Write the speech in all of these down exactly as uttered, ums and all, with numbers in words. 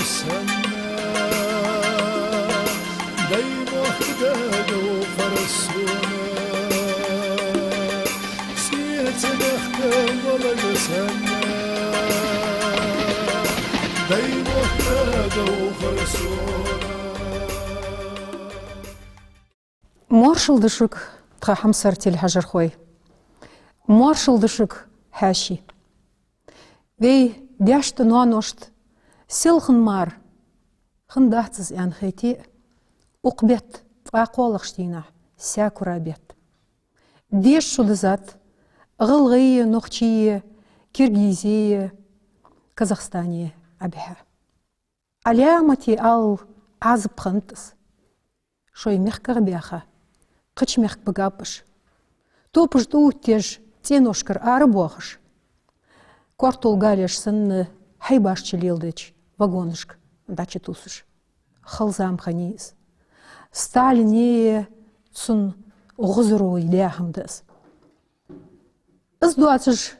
Санна, Даймохк дагавхар сона, цӀеца мехка валар санна, Даймохк дагавхар сона. Моаршал да шуга, тха хьамсара телехьажархой. Моаршал да шуга, хьаьший. Вай даьшта, ноаношта селхан мара хиннадац из аьнна хете а, укх бетта, ткъаь кхоалагӀча дийнахьа, саькура бетта, деза шу дизад ГӀалгӀайи, Нохчийи, Киргизийи, Казахстанийи Ӏобихьа. Ӏаламате ала Ӏазап хиннад из. Шоай мехках баьха, кхыча мехка багаб уж. Топаш тӀаоттаеш, цӀеношкара арабоахаш, коартол галеш санна, хьайбашча леладеча вагонашка дӀачутувсаш. Хала зама хиннай из. Сталини цун гӀузарои лаьхьам да из. Из доацаш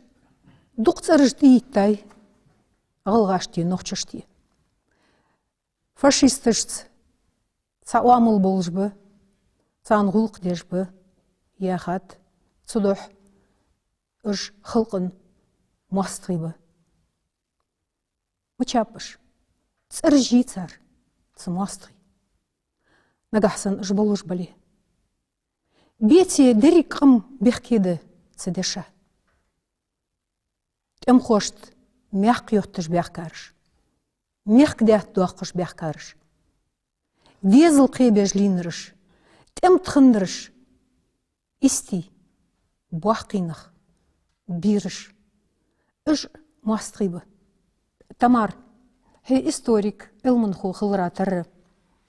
дукха цӀераш тӀаэттай гӀалгӀашта, нохчашта. Фашисташца цхьа оамал болаш ба, царна гӀулакх деш ба, яхад, цудухьа уж халкъа моастагӀий ба. Мичаб уж? ЦӀераш йий цар, цу моастагӀий? Нагахь санна уж болаш бале, беце деррига къам бехке да цу деша. ТӀемхошта мехк йотташ баьхкараш, мехка даьтта доаккхаш баьхкараш, дезал кхебеш лийнараш, тӀем тӀа хиннараш, истий, боккхий нах, бераш. Уж моастагӀий ба. Тамара, хьо историк, Ӏилманхо хилара тара,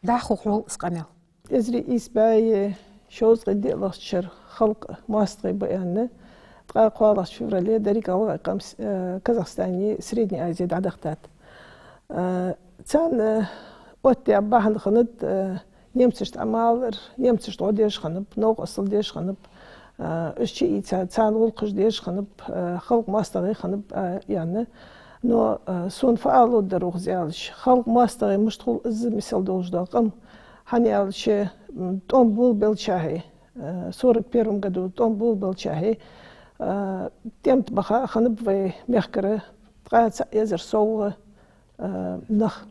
дӀахо хьол из къамаьл. Эзар ийс бӀаь шовзткъеи диълагӀча шера халкъ моастагӀий ба аьнна, ткъаь кхоалагӀча феврале деррига гӀалгӀай къам, э, Казахстане, Средней Азе дӀадахийтад. Э, царна оттадаь бахьан хиннад, э, немцашта Ӏамалар, немцашта гӀо деш хиннаб, новкъостал деш хиннаб, э, уж чуийца, царна гӀулакхаш деш хиннаб, э, халкъ моастагӀий хиннаб, э, аьнна. Но, э, сона фу ала ловргдар укхаза аьлча, халкъ моастагӀий мишта хул, из мисал долаш дола къам, хӀана аьлча, м, тӀом болабелчахьа, э, сорок первом году тӀом болабелчахьа, э, тӀем тӀа баха хиннаб вай мехкара ткъаь цхьа эзар совгӀа, э, нах.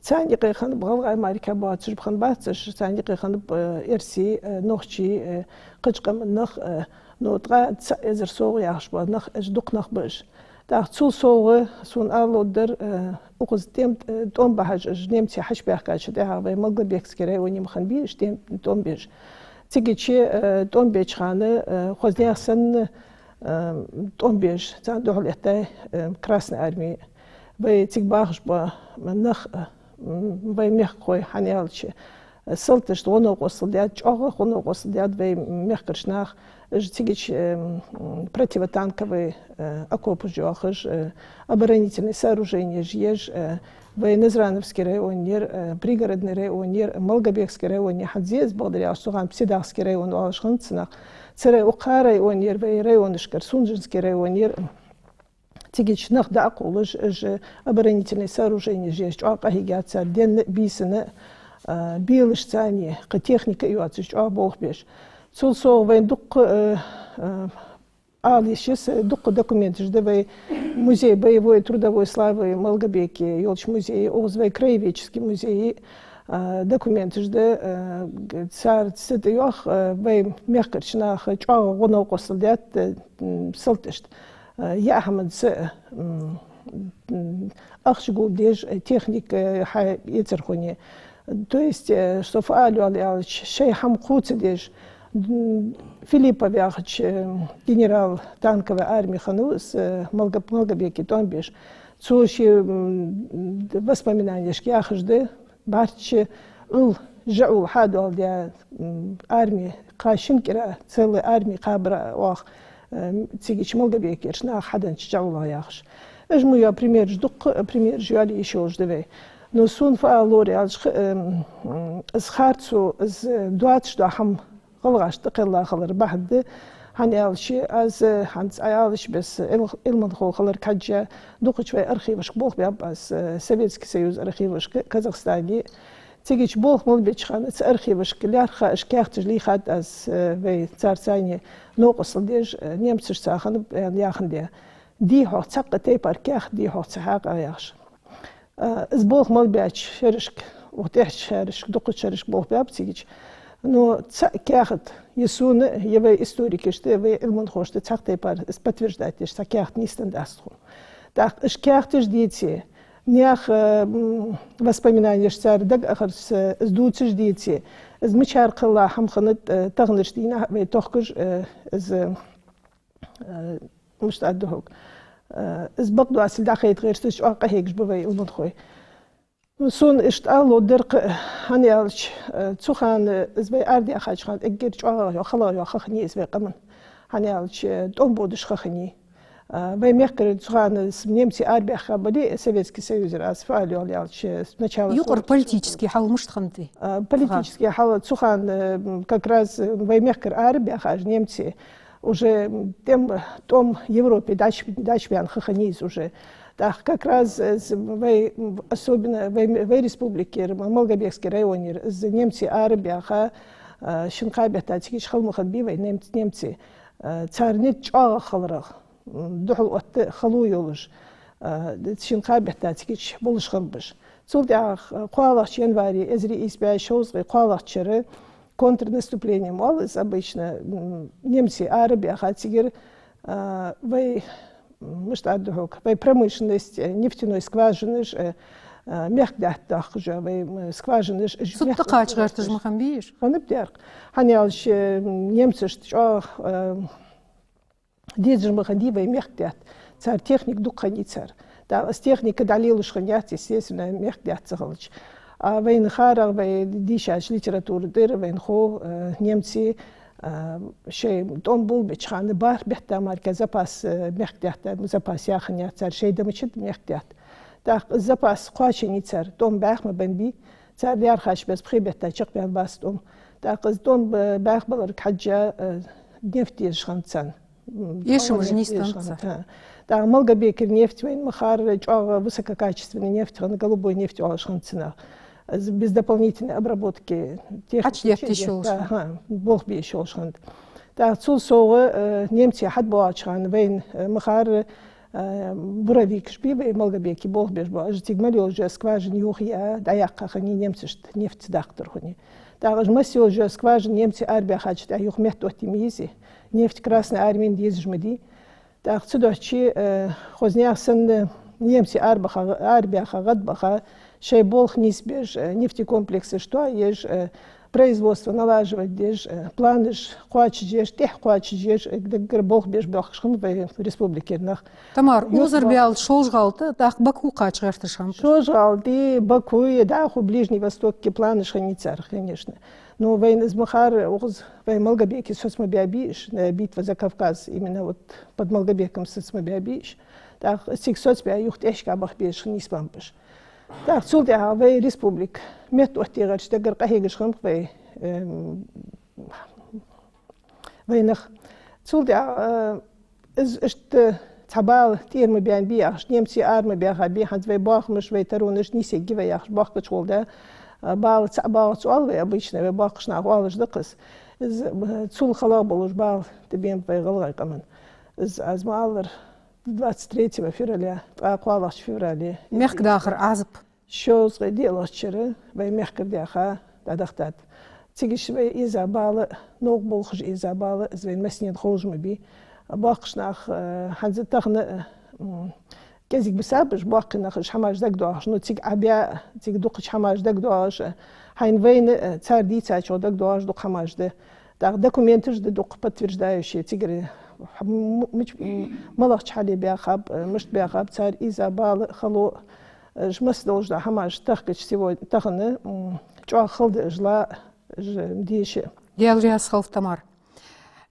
Царна юкъе хиннаб гӀалгӀай мара боацаш ба, хиннабац уж, царна юкъе хиннаб, э, эрсий, э, нохчий, э, кхыча къаман нах, э, но ткъаь цхьа эзар совгӀа яхаш бола нах, уж дукха нах ба уж. ТӀаккха цул совгӀа сона ала ловргдар, э, укхаза тӀем, э, тӀом бахьаш, уж немций хьачубаьхкача тӀехьагӀа вай Малгобекски районе ма хиннабий уж тӀем, тӀом беш. Цигача, э, тӀом беча хана, э, хоза наьха санна, э, тӀом беш, царна духьал эттай, э, Красная Армия. Вай цига бахаш бола нах, э, м, вай мехкахой, хӀана аьлча, салташта гӀо-новкъостал даьд, чӀоагӀа гӀо-новкъостал даьд вай мехкарча наха. Уж цигача, э, м, противотанковый, э, окопаш йоахаш, э, оборонительный сооруженеш еш, э, вай Назрановски районера, э, Пригородный районера, Малгобекски районера, хӀанз из бакъдар аьлча, цу хана Псидахски район оалаш хиннад цунах. Царех укх районера, вай районашкара Сунженски районера, цигача нах дӀакхувлаш, уж оборонительный сооруженеш еш, чӀоагӀа къахьийгад цар, денна а, бийсанна а, а, белаш царна, кхы техника а йоацаш, чӀоагӀа болх беш. Цул совгӀа вайна дукха, э, э, ала йиш я са, дукха документаш да вай музей боевой и трудовой славы Малгобеке йолча музее, укхаза вай краеведческий музее, э, документаш да, э, г-, цар цу тӀа йоах, э, вай мехкарча наха чӀоагӀа гӀо-новкъостал даьд, э, м, салташта. Э, яа хӀаманца, м, м, ахча гулдеш, э, техника, э, хьаэцар хьона. То есть, э, со фу ала йоал аьлча, шоай хӀама кхувцадеш, м, Филиппов яхача, э, генерал танковой армии хиннав из, э, Малгоб-, Малгобеке тӀом беш. Цо ший, м, воспоминанешка яхаш да, бӀарчча Ӏул, жа Ӏул хьадоаладаь, м, арми кхаьчача кӀира, целая арми кхабар оаха, м, цигача Малгобекерча наха хьаденнача жа Ӏула яхаш. Уж мо йола примераш дукха, примераш йоалае йиш йолаш да вай. Но сона фу ала ловра аьлча, м, м, из харцо, из доацаш дола хӀама гӀалгӀашта тӀакхелла хилара бахьан да, ХӀана аьлча, аз, э, хӀанз Ӏа аьлча бесса, ил-, Ӏилманхо хиларга хьежжа, дукхача вай архивашка болх баьб аз, э, Советский Союза архивашка, Казахстане. Цигача болх мел беча хана цу архивашка лаьрхӀа уж каьхаташ лийхад аз, э, вай царца цхьана новкъостал деш, э, немцашца хиннаб, э, яхандаь. Дий-хьогӀ цхьаккха тайпара каьхат, дий-хьогӀ цхьа хьакъехьа яхаш. А, из болх мел баьча шерашка, укх тӀехьарча шерашка, дукхача шерашка болх баьб цигача. Но цхьа каьхат, е сона, е вай историкашта, вай Ӏилманхошта цхьаккха тайпара из подтверждать деш цхьа каьхат нийсденна дац тхона. ТӀаккха уж каьхаташ деце, наьха, м, воспоминанеш цар дагахьарца из дувцаш деце, из мичара кхелла хӀама хиннад, э, таханарча дийнахьа вай тохкаш, э, из, э, мишта аргда хьога, э, из бакъдоацилга дӀахайта гӀерташ чӀоагӀа къахьегаш ба вай Ӏилманхой. Ну, сона иштта ала ловра кхы, хӀана аьлча, э, цу хана из вай арадаьхача хана эггара чӀоагӀа йола, халагӀа йола ха хиннай из вай къаман. ХӀана аьлча, тӀом бодаш ха хиннай. Э, вай мехкара цу хана с-, немций арабаьхка бале, Советский Союзера аз фу ала йоал аьлча, сначала... Юкъара политически хьал мишта хиннад? Э, политически хьал цу хана, э, как раз, э, вай мехкара арабаьхача немций, уже тӀем-, тӀом Европе дӀач-, дӀачубаьнна ха хиннай из уже. ТӀаккха как раз, э, з-, вай, особенно вай, вай республикера, Малгобекский районера, из немций арабаьха, э, шин кхаь бетта цигача хала ма хиннабий вай немц-, немций. Э, цар низ чӀоагӀа хиларах, м, духьал отта хало йолаш, э, шин кхаь бетта цигача болаш хиннаб уж. Цул тӀехьагӀа, э, кхоалагӀча январе, эзар ийс бӀаь шовзткъеи кхоалагӀча шера, контрнаступление ма оал из обычно, м, немций арабаьха цигара, а, вай, м, мишта аргда хьога, вай промышленность, э, нефтяной скважинаш, э, э, мехкдаьтта доахкаш, вай, м, скважинаш, уж... Цу тӀа кхача гӀерташ ма хиннабий уж? Хиннаб дера. ХӀана аьлча, э, немцашта чӀоагӀа, э, дезаш ма хиннадий вай мехкдаьтта. Цар техника дукха хиннай цар. ТӀаккха из техника дӀалелаш хиннаяц, естественно, мехкдаьтта ца хилча. А вайна хаарах, вай дийшача литература тӀара вайна хов, э, немций, э, шоай тӀом болабеча хана бархӀ бетта мара-кх запас, э, мехкдаьтта, запас яь хиннаяц цар шоай дамача мехкдаьтта. ТӀаккха из запас кхоачийнай цар, тӀом бӀаьха ма беннабий, цар лаьрхӀача бесса пхе бетта чакхбаьнна бац тӀом. ТӀаккха из тӀом б-, бӀаьха баларга хьежжа, э, нефть дезаш хиннад царна. М, эшамаш нийсденнад цар. ХӀа. ТӀаккха Малгобекера нефть вайна ма харра, чӀоагӀа высококачественный нефть хиннад, голубой нефть оалаш хиннад цунах. Из без дополнительной обработки техники... Хьачудетта йиш йолаш хиннад. ХӀа, болх бе йиш йолаш хиннад. ТӀаккха цул совгӀа, э, немций хьатӀабоагӀача хана вайна, э, ма харра, э, буровикаш бий вай Малгобеке болх беш бола, уж цига мел йола скважина юхаяь, дӀаяккха хиннай немцашта нефть даккха тара хиннай. ТӀаккха уж масса йола скважина немций арабаьхача тӀехьа юха меттаоттае ма йий из. Нефть Красной Армена дезаш ма дий. ТӀаккха цудухьа, э, хоза наьха санна немций арабаха, арабаьха, гӀадбаха, шоай болх нийсбеш, э, нефтекомплексаш тоаеш, э, производство налаживать деш, э, планаш кхоачашъеш, тӀехьа кхоачашъеш, э, даггара болх беш боахкаш хиннаб вай республикера нах. Тамара, юха укхазара баьлча Шолжа-ГӀалий, тӀаккха Баку кхача гӀерташ хиннаб. Шолжа-ГӀалий, Баку, дӀахо Ближний Востокера планаш хиннай цар, конечно. Но вайна из ма харра, укхаза вай Малгобеке соцабаьбий уж, э, битва за Кавказ, именно вот под Малгобеком соцабаьбий уж. ТӀаккха цига соцабаь юха тӀехьашка баха безаш хиннай, нийсбеннаб уж. ТӀаккха цул тӀехьагӀа вай республика меттаоттае гӀерташ даггара къахьегаш хиннаб вай, эм, вай нах. Цул тӀехьагӀа, э, из иштта цхьа бала тӀера ма баьннабий яхаш, немций ара ма баьхабий, хӀанз вай боахамаш, вай таронаш нийсъергья вай яхаш, боккхача гӀолла да, э, бала цаӀ боагӀац оал вай обычно, вай боккхача наха оалаш да-кх из. Из, э, цул халагӀа болаш бала тӀабеннаб вай гӀалгӀай къаман. Из аз ма аллара, двадцать третьего февраля, ткъаь кхоалагӀча феврале. Мехкдахара Ӏазап. Шовзткъеи диълагӀча шера вай мехкара даьха дӀадахийтад. Цига уж вай эза бала, новкъа болхаш эза бала, из вайна массанена ховш ма бий. Боккхача наха, э, хӀанз тахан, э, м, кӀезига бисаб уж боккхий нах, уж хӀамаш дагадоагӀаш, ну, цига Ӏа баь, цига дукхача хӀамаш дагадоагӀаш, э, хӀанз вайна, э, цар дийцачох дагадоагӀаш дукха хӀамаш да. ТӀаккха документаш да дукха подтверждающие, цигара м-, м-, мич-, м-, малагӀча хьале баьхаб, э, мишта баьхаб, цар эза бала, хало, э, уж масса долаш дола хӀамаш тахкача сегодня, тахан, м, чӀоагӀа хала да уж ла, уж деша. Даьла раьза хилва, Тамара.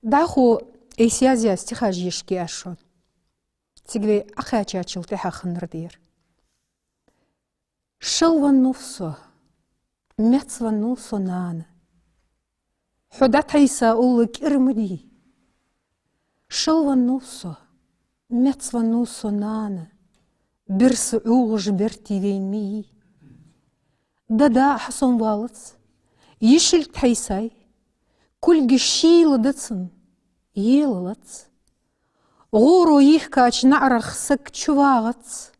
ДӀахо айса язъяь стихаш ешаргья аз шоана. Цига вай Ӏокхаьчачул тӀехьагӀа хиннар да ер. Шелвеннав со, мецвеннав со, нана. Хьо дӀатӀаийца улла кӀира ма дий. Шелвеннав со, мецвеннав со, нана, бирса Ӏугаш берти вайна ма йий. Даьна хьа сона валац, йишилг тхьайсай, кулгаш шийла да цун, елалац. ГӀоро йихкача наӀарах саг чувагӀац,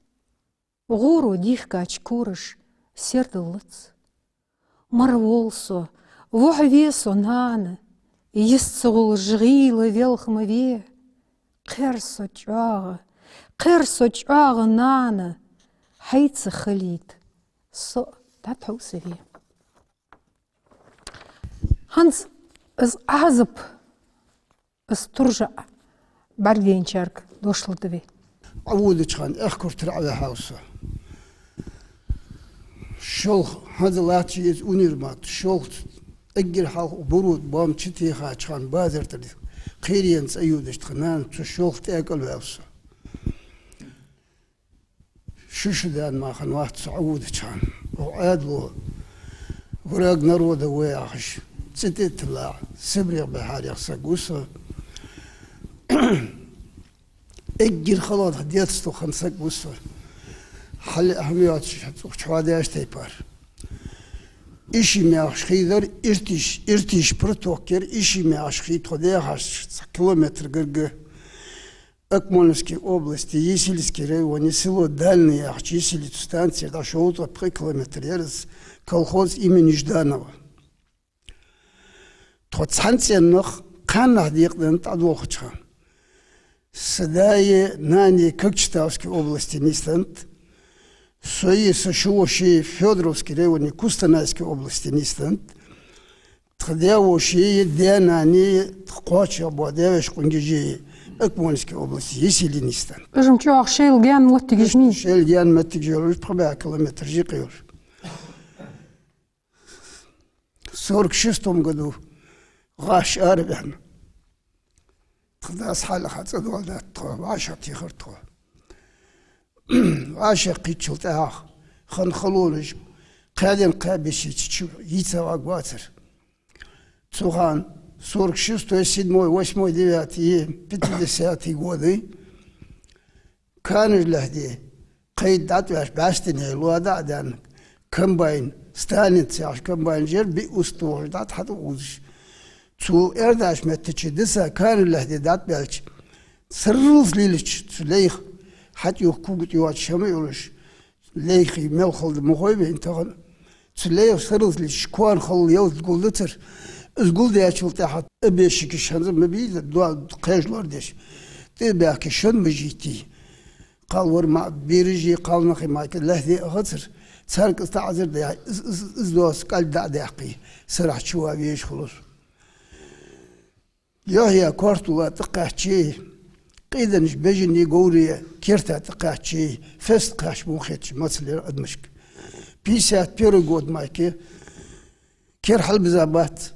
гӀоро дийхкача кораш сердаллац. Мара воал со, вохьаве со, нана, йист ца гӀулаш гӀийла велха ма ве. Кхер со чӀоагӀа, кхер со чӀоагӀа, нана, хьайца хилийта со дӀатхьовсаве. ХӀанз из Ӏазап, из туржа бӀаргадайначарга дошлургда вай. Ӏоводача хана Ахкур тӀара Ӏоваьхьав со. Шолха, хӀанз латташ я из универмаг, шолха эггара хьалха буро бам чу техача хана базар тӀара кхерен цӀа йодаш тха нана цу шолха тӀа кӀалваьв со. Ши шу даьнна мара хиннавац со Ӏоводача хана. Укх Ӏаьдало «Враг народа» ва яхаш, цӀи тӀа а тилла, Сибрех бихьарех саг ва со. Эггара хала тха детство хинна саг ва со. Хьал а хӀама йоацаш, цӀухь чу хьоадаьча тайпара. Ишим яхаш хий дар, Иртыш, Иртыш проток яр, Ишим яхаш хий тхо даьхача цхьа километр гарга. Акмолински области, Есилински райони, село Дальнее яхача Есилица станцера дӀа шовзткъа пхи километр яр из, колхоз имени Жданова. Тхо цхьан цӀенах кхаьннахьа декъаденна тӀадолхача хана. Са даи нанеи Кокчетавски области нийсденнад, сои са ши вошеи Фёдоровски райони Кустанайски области нийсденнад. Тха даь-вошеи, даь-нанеи, тха кхоачаш бола даь-веший къонгаши Акмолински области Есиле нийсденнад. Уж-м чӀоагӀа шоайла гаьна моттигаш ма йий. Шоайла гаьна моттигаш йолаш, пхи бӀаь километр жикъа йолаш. В сорок шестом году гӀаш араваьнна. Тха дас хьалха цӀадоаладаьд тхо, вӀашагӀтехар тхо. ВӀашагӀкхийтачул тӀехьагӀа хинна халонаш кхаь ден, кхаь бесса чу йийца варгвацар. Цу хана сорок шестой, седьмой, восьмой, девятый, пятидесятый годы. Канаш лехьаде, кхайда дӀатӀаваьлча, бӀаьстенеи лоа дӀа а даьнна, комбайн, Сталинца яхаш комбайн жер биъ уст тохаш дӀатӀа хьатӀаузаш. Цу эрдаш меттача диса канаш лехьаде дӀатӀабаьлча, сарралца лелача цу лейха хьатӀаювха кулг тӀа йоацаш хӀама йолаш, лейхи мел хала да ма хой вайна тахан. Цу лейха сарралца лелача коа хала ялат гулдацар. Из гулдаьчул тӀехьагӀа а бешикаш хӀанз а ма бий, доал кхеш лорадеш. ТӀа а баьхкача шоана мажитий. Кхалвар ма бераши кхалнахи ма лехьаде а хацар. Царга из таӀазар даь, из, из, из доаца кӀалд дӀа а даьккхе, сарахьа чу ваь везаш хул из. Йохья кортала тӀакхаьчача, къийданаш бежанни говрий керта тӀакхаьчача, фест кхаьча мухетча мацалера адамашка. Пятьдесят первый год майке кер хьалбиза бац,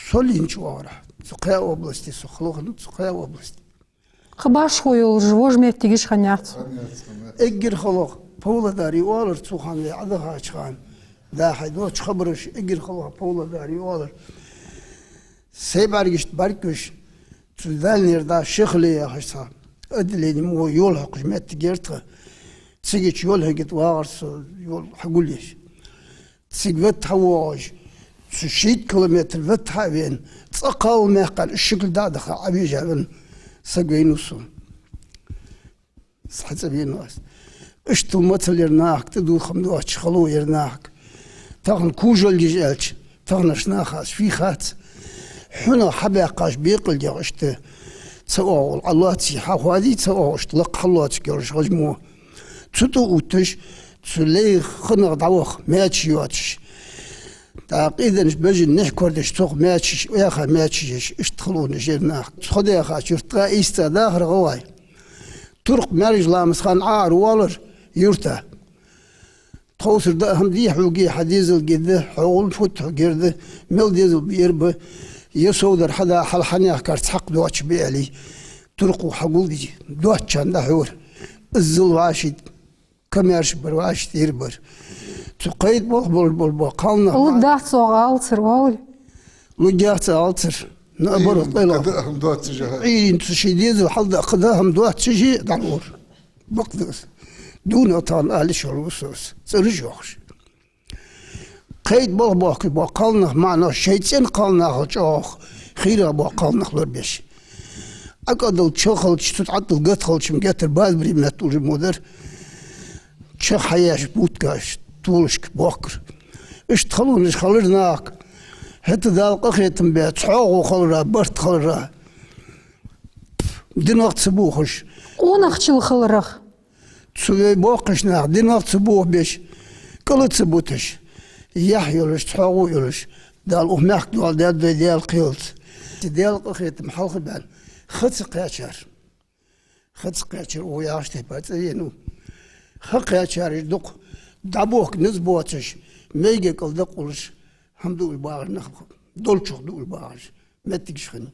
со лийнача оагӀорахьа, цу кхаь области, со хало хиннав цу кхаь области. Кхы башхо йолаш вож моттигаш хиннаяц. Эггара хала Павлодаре оалар цу хана вай Ӏодахача хана. Да хьай доаца хабараш эггара хала Павлодаре оалар. Сай бӀаргашта бӀаргагуш, цу Дальнера дӀа Шихале яхаш цхьа отделени мо йола хьокхаш моттиг яр тха. Цига йола хьегита вагӀар со, йола хьагулъеш. Цига ветта хьавоагӀаш, цу шийтта километр ветта хьа а вена, цкъа кхалла мехкара из шикл дӀа а даха Ӏовежа венна саг вайнав со. ХьацӀавенав аз. Иштта мацалера нахага, тӀадувхам доацаш хало яр нахага. Тахан кужалгаш аьлча, таханарча наха аз фий хац. ХьунагӀа хьабаьккхача бекъалгех иштта цаӀ оагӀув Ӏалоаций, хьахоадий цаӀ оагӀув, иштта лакха хьаллоацаргйолаш гӀажмо. Цу тӀа увтташ, цу лейха хиннагӀа дӀаваха маьчеш йоацаш. ТӀаккха къийданаш бежан нихь кордеш цох маьчеш, яьха маьчеш еш, иштта халонаш яр нахага. Цхьа даьхача юрта ткъаь ийс цӀа дахар гӀа вай. Туркх маьркӀажа ламаза хана Ӏоаравоалар юрта. Тховсара даа хӀама дий хьога, хьа дезалга да, хьо гӀулам фуд хьога, ер да, мел дезал ба, ер ба, е совдар хьада, хьал хьанехкар цхьаккха доацаш ба аьле, туркхо хьагулдича, доацачарна дӀахьора. Иззал вӀаший камаьрша бар, вӀаший тӀера бар. Цу кхайда болх болаш бола кхалнах. Лургдац оаха алацар, оалий? Лургьяц алацар. Наоборот, Ӏийна къайла. Кхы да хӀама доаццаш а. Ӏийна цу ший дезал хьалдаха, кхы да хӀама доаццаш а дӀалур. Бакъда из. Дунал тахан ала йиш йолаш ва со из. ЦӀераш йоахаш. Кхайда болх боаккхаш бола кхалнах, маӀа нах, шоай цӀен кхалнахал чӀоагӀа хийра бола кхалнах лорабеш. Ӏакъадал чу хилча, цу тӀа Ӏадал гатхилча-м геттара базбари метта уже мо дар. Чу хьаеш, буткаш, толашка боахкар. Иштта халонаш хилар наха. ХӀаьта Дала къахетам бе, цхьоагӀо хиларах, барт хиларах. Динах ца бохаш. Къонахчал хиларах. Цу вай боккхийча наха динах ца бохабеш, кӀала ца буташ, яхь йолаш, цхьоагӀо йолаш, Дала укх мехка дола даьд вай Даьла кхелаца. Даьла къахетам хьалха баьнна, ха ца кхаьчар. Ха ца кхаьчар, укх яхача тайпара цӀи енна ва. Ха кхаьчараш дукха, дӀабохка низ боацаш, мегаргдолаш дакъа уллаш, хӀама дуаш багӀаш нах, долчох дуаш багӀаш, моттигаш хиннай.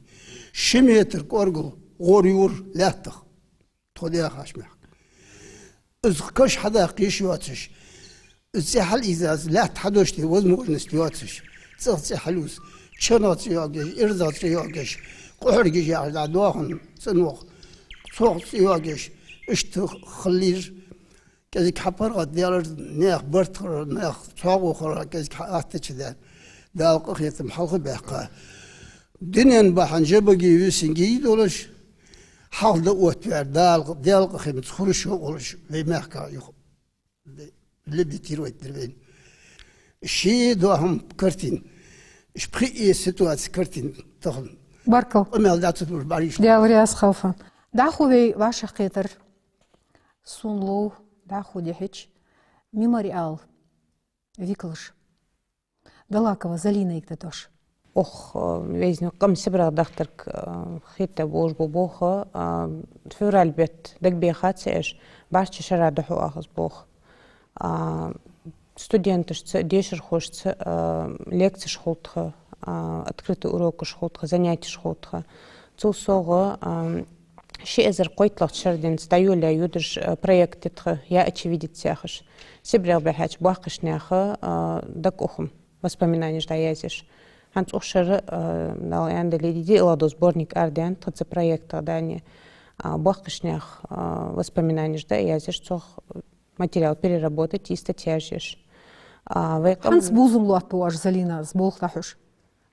Ши метр кӀоаргал гӀор юар лаьттах. Тхо даьхача мехка. Из каш хьадаккха йиш йоацаш, из цӀи хьалъийза, из лаьтта хьадоашде возможность йоацаш, цӀагӀа цӀи хьалъюз, чанагӀа цӀи йоагӀаш, ирзагӀа цӀи йоагӀаш, къухьаргаш яхаш дӀа доахан цӀенох, цох цӀи йоагӀаш, иштта хилар, кӀезига хьапаргӀатдаьлар, наьха барт хилар, наьха цхьоагӀо хилар, кӀезига хьа аттача даьр. Дала къахетам хьалха баьккха. Дунен бахьан жабаги висинги долаш, хьалха да оттаваьр, Дала, Даьла къахетамца хургйолаш вай мехка юха реабилитировать дир вайна. Ши доахам картина, ш-, пхи ситуаци картина тахан. Баркал. Къамаьл дац луш бӀаргаш. Даьла раьза хилва. ДӀахо вай вӀашагӀкхетар сона лов, дӀахо дехьача, «Мемориал» викалаш. Далакова Залинайга да дош. Ох, э, везни къам Сибрера дахтарг, э, хетта болаш ба болх, э, февраль бетта дагабехац аьш, барча шера духьал ахаз болх. А, студенташца, дешархошца, э, лекцеш хул тха, а, открытый урокаш хул тха, занятеш хул тха. Цул совгӀа, а, ши эзар кхойтталагӀча шера денз дӀайолаяь йодаш, э, проект я тха, «Я очевидец» яхаш. Сибрех бихьача боккхийча наьха, э, дагадоха хӀама, воспоминанеш дӀаязъеш. ХӀанз укх шера, э, Дала аьннадале, диълагӀа дола сборник арадаьннад тха цу проекта дани, а, боккхийча наьха, э, воспоминанеш дӀаязъеш, цох материал переработать е, статьяш еш. А, вай къам- ХӀанз бувзам лоаттабу оаш, Залина, из болх дӀахьош?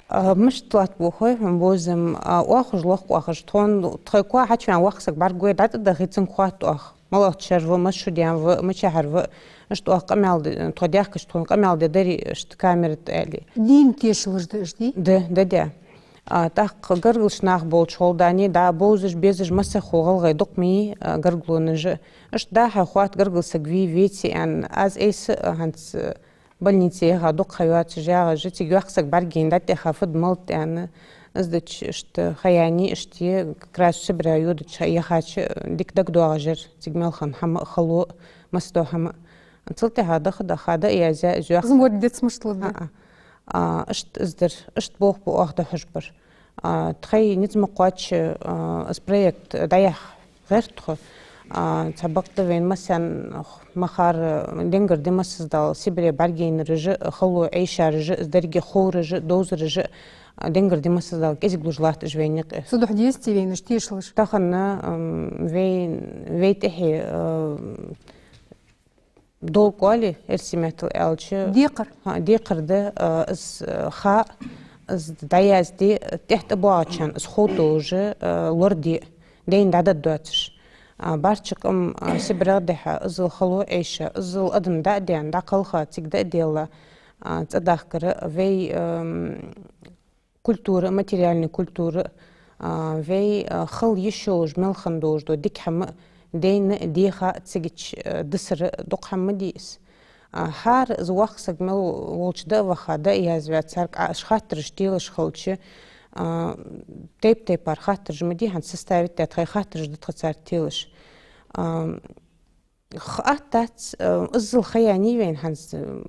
А, мишта лоаттабу хой хьона бувзам, а, оахаш, лохк оахаш. Тхона, тхоай коа хьачувена воккха саг бӀаргагой, дӀатӀадахе, цунга хоатт оаха. МалагӀча шера ва, масса шу даьнна ва, мичахьара ва, иштта оаха къамаьл де, тхо даьхкача тхона къамаьл де дарий, иштта камера тӀа аьле. Дийна тешалаш да уж, дий? Да, да, да. А, тӀаккха гаргарча наха болча хьол дани, дӀа бовзаш, безаш масса хул гӀалгӀай дукха ма йий, а, гаргалонаш а. Иштта дӀа-хьа хоатт гаргара саг вий, веций аьнна, аз айса, а, хӀанз, а, больнице яха дукха ха йоацаш ягӀаш, цига йоккха саг бӀаргаяйна дӀатӀаяха фуд-малад аьнна, из дича иштта ха яьннай, иштта е, как раз Сибре йодача яхача, дика дагадоагӀаш яр, цига мел хинна хӀама а, хало а, масса дола хӀама а. Цул тӀехьагӀа даха-даха дӀаязъяь из йоккха. Из мо децмаштала да? ХӀаа. А, иштта из дар, иштта болх ба оаха дӀахьош бар. А, тхоай низ ма кхоачча, а, из проект дӀаяха гӀерт тхо. А, цхьабакъда вайна массанена махкара денгара ди массаза дала Сибре бӀаргаяйнараш а, хало Ӏайшараш а, из деррига ховраш а, довзараш а, а, денгара ди массаза дала кӀезига луш латт уж вайна юкъе. Цудухьа дезаций вайна уж тешалаш? Тахан, ам, вай, вай тӀехье, а, долг оалий, эрсий меттала аьлча. Декхар. ХӀаа, декхар да, а, из, а, ха, из дӀаязде, тӀехьа тӀабоагӀачарна из ховргдолаш, а, лораде, дайна дӀадаргдоацаш. А, барча къам, а, Сибрех дихьа, иззал хало Ӏайша, иззал адам дӀа а даьнна, дӀакхелха, цига дӀа а даьлла, а, цӀадахкар, вай, ам, культура, материальни культура, а, вай, а, хила йиш йолаш мел хинна долаш дола дика хӀама, дайна, деха, цигача, а, дисар дукха хӀама ма дий из. А, хӀара из воккха саг мел волча дӀа а ваха, дӀа а язъяь, царга Ӏа уж хаттараш телаш хилча, а, тайп-тайпара хаттараш ма дий хӀанз составить даь, тхоай хаттараш да тха царга телаш. А, Х-, атта дац, э, иззал ха яьннай вайна хӀанз, э,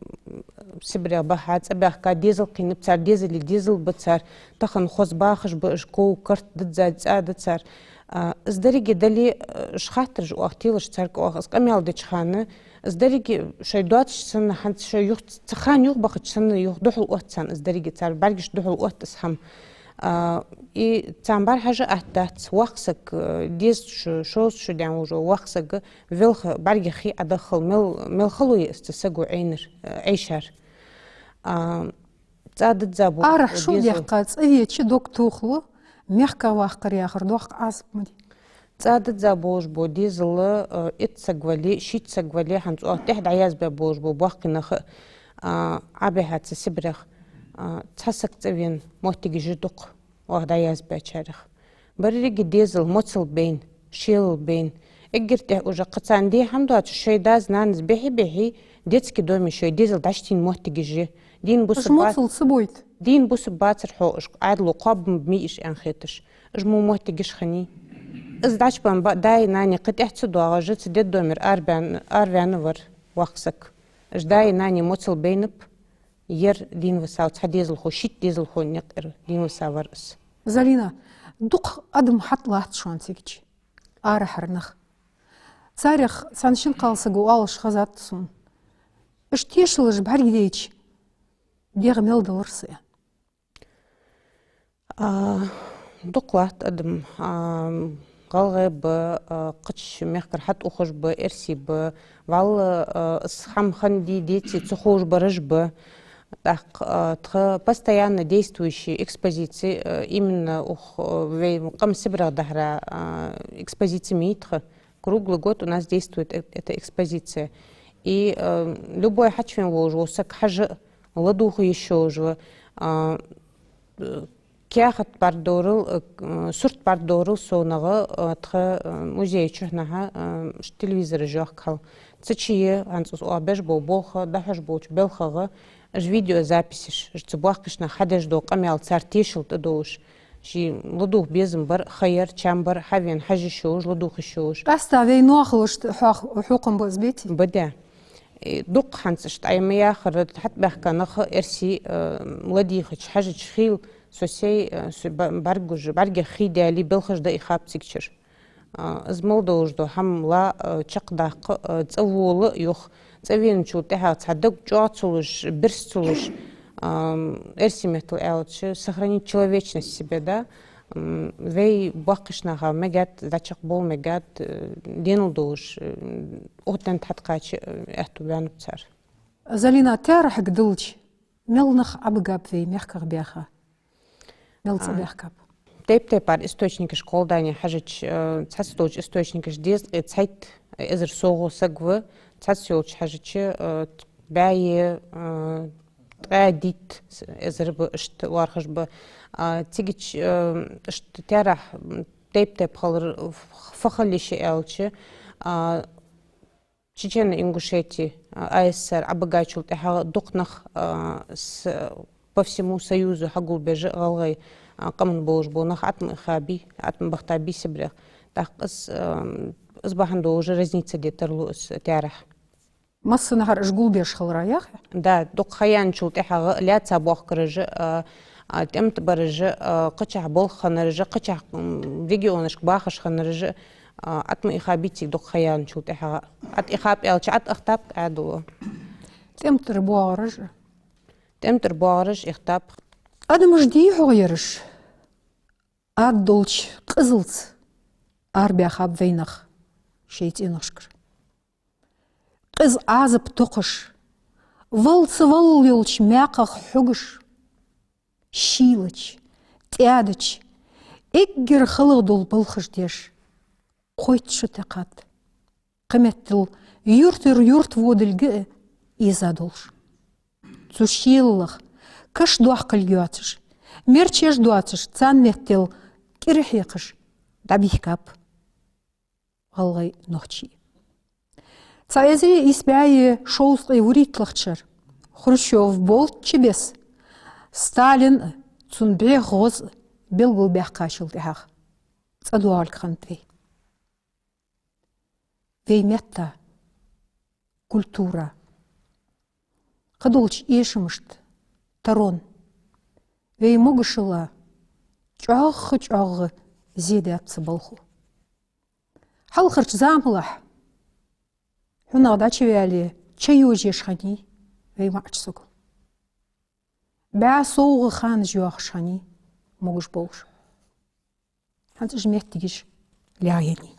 Сибрех бахьа цӀабаьхка, дезал кхийнаб цар, дезали дезал ба цар, тахан хоза бахаш ба уж, ков, карт дизза, цӀа да цар. А, из деррига дале, э, уж хаттараш оаха телаш царга оаха, из къамаьл деча хана, из деррига шоай доацача санна, хӀанз шоай юха ц-, цхьан хана юхабахача санна, юха духьал отт царна из деррига, цар бӀаргашта духьал отт из хӀама. А, и царна бӀарахьажа атта дац, воккха саг, э, дезткъа шу, шовзткъа шу даьнна волаш вола воккха саг велха, бӀаргех хий Ӏодаххал, мел, мел хало я из цу саго Ӏайнар, э, Ӏайшар. А, цӀа дизза болаш бола дезал. Арахьа шо дехка цӀавеча дог тохалу, мехках ваккхар яхар доккха Ӏазап ма дий. ЦӀа дизза болаш бола дезал, э, итт саг вале, шийтта саг вале, хӀанз оаха тӀехьа дӀаязбаь болаш бола боккхий нах а, а, Ӏобихьа цу Сибрех, а, цхьа саг цӀавена моттигаш я дукха оаха дӀаязбаьчарех. Беррига дезал моцал байна, шелал байна. Эггара тӀехьа уже кхы царна де хӀама доацаш, шоай даьс-нанас бихьа-бихьа, детский доме шоай дезал дӀачутийна моттигаш я. Дийна бусалба... Уж моцал ца бойт. Дийна бусалба бацар хьо, уж Ӏаьдало кхоаб ма бий уж аьнна хеташ. Уж мо моттигаш хиннай. Из дӀачубаьнна ба-, даи нанеи кхы тӀехьа ца доагӀаш, цу детдомера араваьн-, араваьнна вар воккха саг. Уж даи нанеи моцал байнаб, ер дийна висав цхьа дезалхо, шийтта дезалхой наькъара дийна висав из. Залина, дукха адам хьатӀалатт шоана цигача, арахьара нах. Царех цхьан шин кхалсаго оалаш хезад сона. Уж тешалаш бӀаргадайча, дегӀ мел далар са. А, дукха латт адам, а, гӀалгӀай ба, а, кхыча мехкара хьатӀаухаш ба, эрсий ба, валла, а, из хӀама хиннадий, деций ца ховш бараш ба. ТӀаккха, а, тха постоянно действующие экспозиции, а, именно ух, а, вай къам Сибрех дахьара, а, экспозици ма йий тха. Круглый год у нас действует э-, эта экспозиция. И, э, любой хьачувена волаш вола саг хьажа, ладувгӀа йиш йолаш ва, а, э, каьхат бӀаргадайрал, э, сурт бӀаргадайрал совнагӀа, э, тха, э, музея чухьнахьа, э, ш-, телевизораш йоахк хьал. Цу чу я хӀанз из оаха беш бола болх, дӀахьош болча балхагӀа, уж видеозаписаш, уж цу боккхийча наха хьадеш дола къамаьл, цар тешал тӀадовш. Ший ладувгӀа безам бар, ха яр, чам бар, хьавена хьажа йиш йолаш, ладувгӀа йиш йолаш. Къаьстта вай ноахалашта хьох-, хьокхам ба из, бетий? Ба, да. Э, дукха хӀанз иштта Ӏай ма яхара, хьатӀабаьхка нах эрсий, э, ладийгӀача, хьежача хил, со сай, э, со ба-, бӀаргагуш, бӀаргех хий даьле, балхаш дӀаихаб цигачара. А, из мел долаш дола хӀама ла, а, чакхдаккха, а, цӀавола юха, цӀавеначул тӀехьагӀа цхьа дог чӀоагӀа ца луш, бирса ца луш, ам, эрсий меттала аьлча, сохранить человечность в себе, да? М, вай боккхийча наха мегад, дӀачакхбовла мегад, э, денал долаш, э, оттан тхьатӀакхача, э, аьттув ваьннаб цар. Залина, таьрахьага диллача, мел нах Ӏобигаб вай мехках баьха? Мел цӀабаьхкаб? А, тайп-тайпара источникаш кхолдане хьажача, э, цхьацца долча источникаша дезткъеи цхьайтта эзар совгӀа саг ва, цхьацца йолча хьажача, э, бӀаьи, э, ткъаьи дийтта эзар ба, иштта лоархӀаш ба. А, цигача, э, иштта таьрахь, м, тайп-тайпара хилар ф-, фу хила йиш я аьлча, а, Чечено-Ингушетия, а, А С С Р Ӏобигаьчул тӀехьагӀа дукха нах, а, с-, по всему Союзу хьагулбеш, гӀалгӀай, а, къаман болаш бола нах атма ихабий, атма бахийтабий Сибрех. ТӀаккха из, а, из бахьан долаш разница де тарлу из таьрахь. Массанахьара уж гулбеш хилара яхий? Да, дукха ха яьнначул тӀехьагӀа лаьца боахкараш, а, а, тӀем тӀа бараш, а, кхычахьа болх хиннараш, кхычахьа, м, регионашка бахаш хиннараш, а, атма ихабий цига дукха ха яьнначул тӀехьагӀа. АтӀа ихаб аьлча, атӀа ахтаб Ӏаьдало. ТӀем тӀара боагӀараш? ТӀем тӀара боагӀараш ихтаб. Адамаш дий хьогӀ ераш? Ад долча къизалца арабаьхаб вай нах шоай цӀеношкара. Къиза Ӏазап тохаш, валла ца валла йолча маькхах хьугаш, шийлача, тӀаьдача, эггара халагӀа дола балхаш деш, кхойтта шу таькхад. Кхыметтел юртара юрта водилга а эза долаш. Цу шелалах каш доаккхалга йоацаш, мерчеш доацаш, царна меттел кӀира хьекхаш дӀабийхкаб гӀалгӀай нохчий. Цхьа эзари ийс бӀаьи шовзткъеи вурийтталагӀча шера Хрущёв болчча беса, Сталин а, цун бӀеха гӀоз а белгалбаьккхачул тӀехьагӀа цӀадоагӀалга хиннад вай. Вай метта, культура, кхыдолча эшамашта тарон, вай могашала чӀоагӀа-чӀоагӀа зе даьд цу балхо. Хьалхарча замалахь хьунагӀа дӀачуваьле, чайожеш хиннай вай маӀача саго. БӀаь совгӀа ханаш йоахаш хиннай. могаш болаш. ХӀанз уж моттигаш лаьгӀеннай.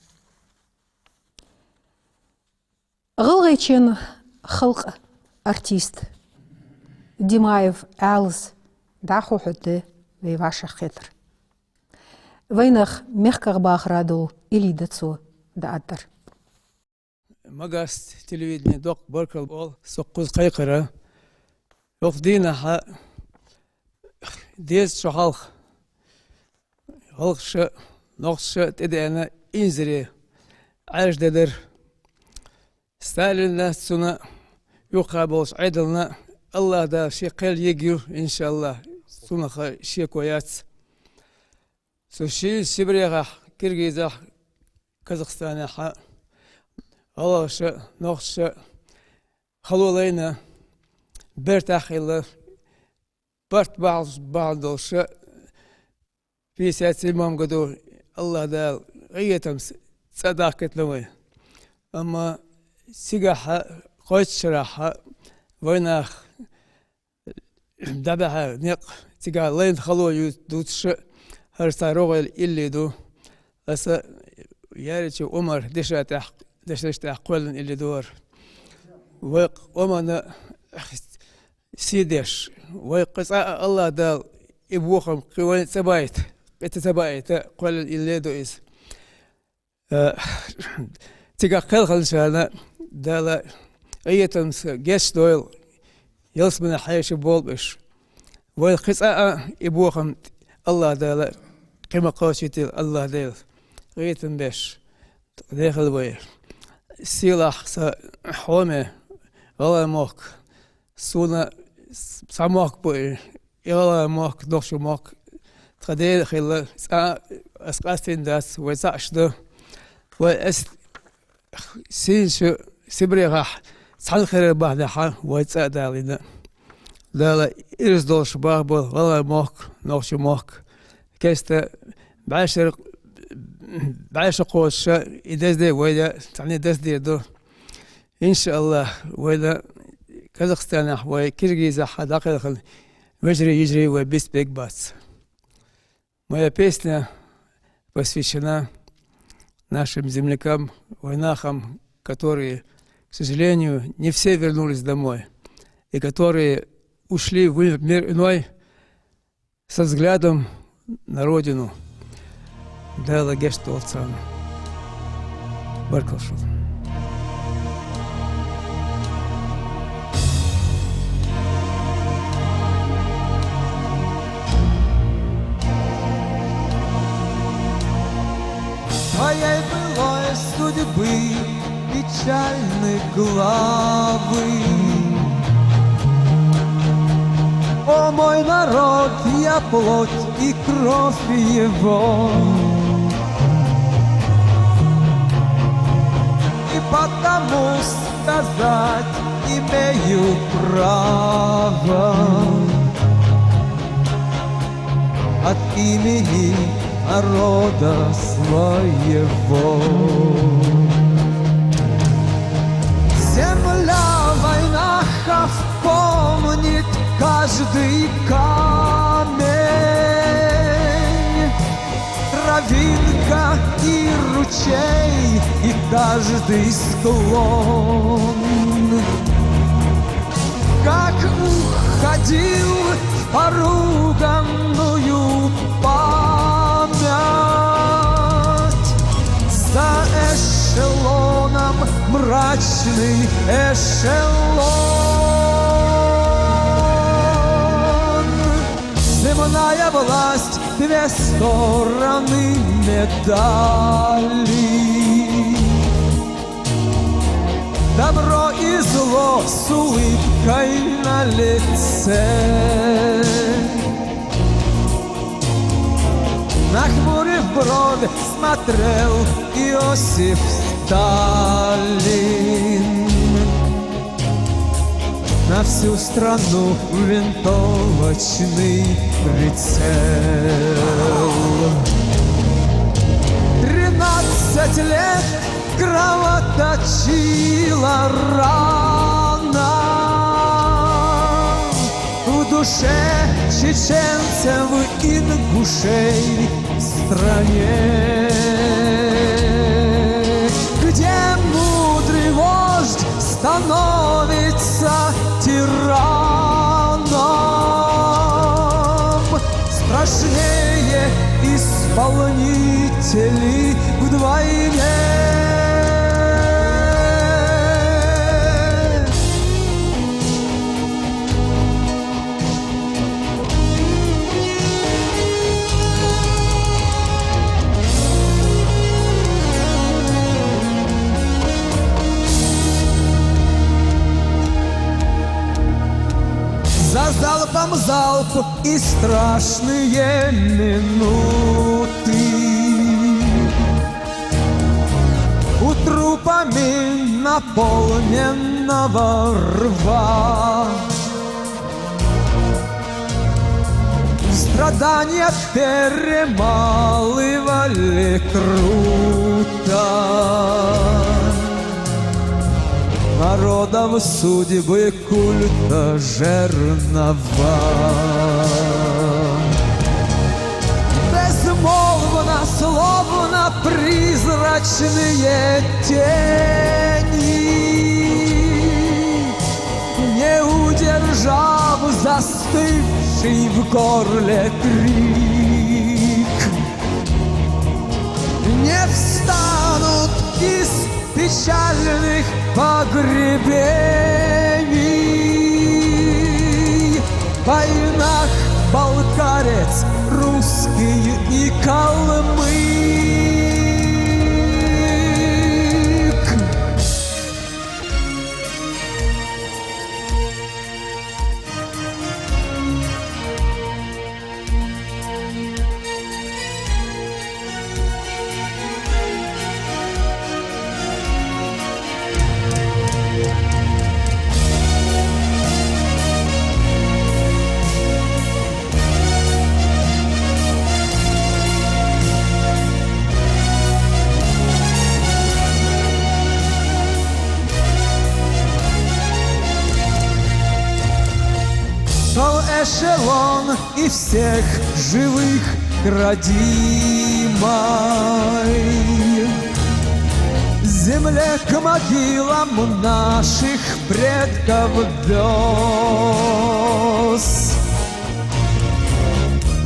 ГӀалгӀайчен халкъа артист Димаев Ӏаьлас дӀахо хьоаду вай вӀашагӀкхетар. Вайнаьха мехках бахара дола илли да цо дӀааддар. Магаст телевидене доккха баркал боал сох укхаза кхайкхара. Йоккха дийнахьа деза шо хьалха гӀалгӀаша, нохчаша тӀадеана инзаре Ӏаьржа ди дар. Сталина цунна юкъе болча Ӏедална АллахӀ-Дала ший кхел йигаю, иншаАллахӀ, цунах шеко яц. Цу шин Сибрехахь, Киргизахь, Казахстанахь гӀалгӀаша, нохчаша хало лайна, бертахь хилла, барт бахьан, бахьан долаш, пятьдесят седьмом году АллахӀ-Дала къахетамца цӀа даккхийталу вай. Амма цигахьа, кхойтта шерахьа вайнаха дӀабахьа никъ, цигахь лайна хало ю-, дувцаш, хӀара цхьа рогӀера илли ду. Аса Яричи Ӏумара дешаш тӀехь, дешаш тӀехь кхоьллина илли ду хӀара. Вай къаманна сий деш, вай кхы цкъа а АллахӀ-Дала и бохам кхы вайна ца байта, кхы ца байта, кхоьллина илли ду из. Э, цигахь кхелхинчарна Дала къахетамца гешт дойла, ялсмале хьаьша болба уж. Вай кхы цкъа а и бохам АллахӀ-Дала кхы ма кхоачийтийла, АллахӀ-Дала къахетам беш, дехал вай. Сийлахь са хьоме гӀалгӀай мохк, сона цхьа мохк ба и, и гӀалгӀай мохк, нохчий мохк, тха даьра хилла, цкъа а ас къастийна дац, вай цхьаъ ду. Вай ас сийнача Сибрехахь цхьана хилар бахьанехьа вай цӀа а далийна. Дала ираз долаш бахабойла гӀалгӀай мохк, нохчий мохк. Кеста бӀаьшера, бӀаьша кхочуша и дезде вай да, цхьанне дезде ду. ИншаАллахӀ, вайна Казахстанахь, вай Киргизахь дӀакхелхина вежарий, йижарий вай бицбергбац. Моя песня посвящена нашим землякам, вайнахам, которые, к сожалению, не все вернулись домой, и которые ушли в мир иной, со взглядом на родину. Дала гешт долда царна. Баркал шоана. Твоей былой судьбы печальны главы. О, мой народ, я плоть и кровь его, и потому сказать имею право от имени народа своего. Земля вайнахов помнит каждый камень, травинка и ручей, и каждый склон. Как уходил в поруганную память за эшелоном мрачный эшелон. Земная власть, две стороны медали. Добро и зло с улыбкой на лице. Нахмурив брови, смотрел Иосиф Сталин на всю страну в винтовочный прицел. Тринадцать лет кровоточила рана, в Душе чеченцев, ингушей, стране, где мудрый вождь становится тираном, страшнее исполнителей вдвойне. За залпом залп и страшные минуты. У трупами наполненного рва страдания перемалывали круто народов судьбы культа жернова. Безмолвно, словно призрачные тени, не удержав застывший в горле крик, не встанут из печальных погребений в войнах балкарец, русский и калмык. Шел эшелон и всех живых к родимой земле, к могилам наших предков вёз.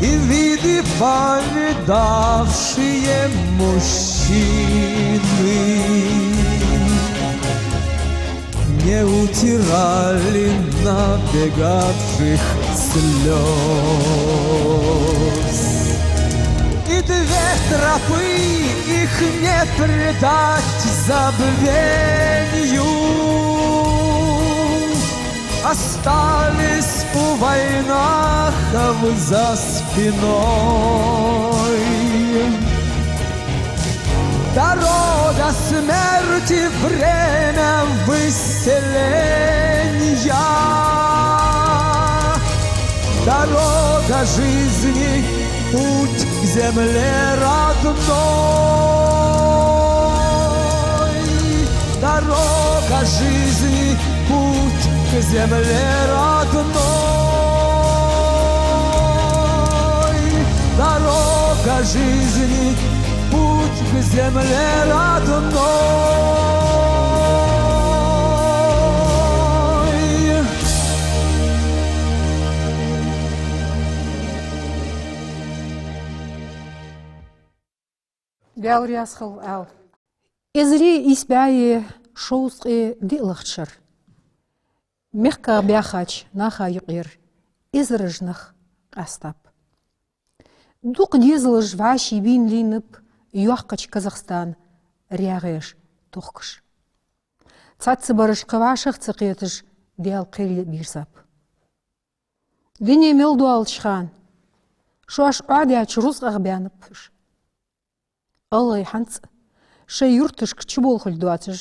И виды повидавшие мужчины не утирали набегавших слёз. И две тропы, их не предать забвенью, остались у войнахов за спиной. Дорога смерти — время выселения, дорога жизни — путь к земле родной. Дорога жизни — путь к земле родной. Дорога жизни — путь к земле родной. Даьла раьза хилва аьле. Эзари ийс бӀаьи шовзткъеи диълагӀча шера мехках баьхача наха юкъера эзараш нах къаьстаб. Дукха дезалаш вӀашийбийна лийннаб йоккхача Казахстана рагӀаш тохкаш. Цхьаццабараш кхы вӀашагӀ ца кхеташ, Даьла кхел бийрзаб. Дуне мел доалача хана шоаш Ӏоадаьча рузкъах баьннаб уж. ГӀалгӀай хӀанз а шоай юрташка чуболхалга доацаш,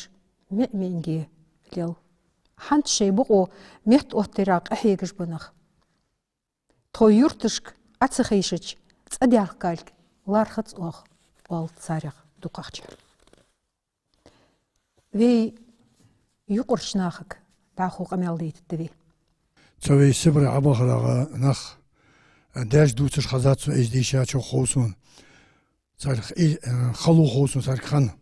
меа-меанге лел. ХӀанз шоай бокъо меттаоттаярах къахьегаш ба нах. Тхо юрташка Ӏо ца хайшача, цӀадаьхкалга лархӀац оаха, оал царех дукхагӀчар. Вай юкъарча нахага дӀахо къамаьл дайтаргда вай. Цу вай Сибре Ӏобахарах нах, э, даьша дувцаш хезад сона, из дийшачох хов сона. Царга и, э, хало хов сона царга хинна.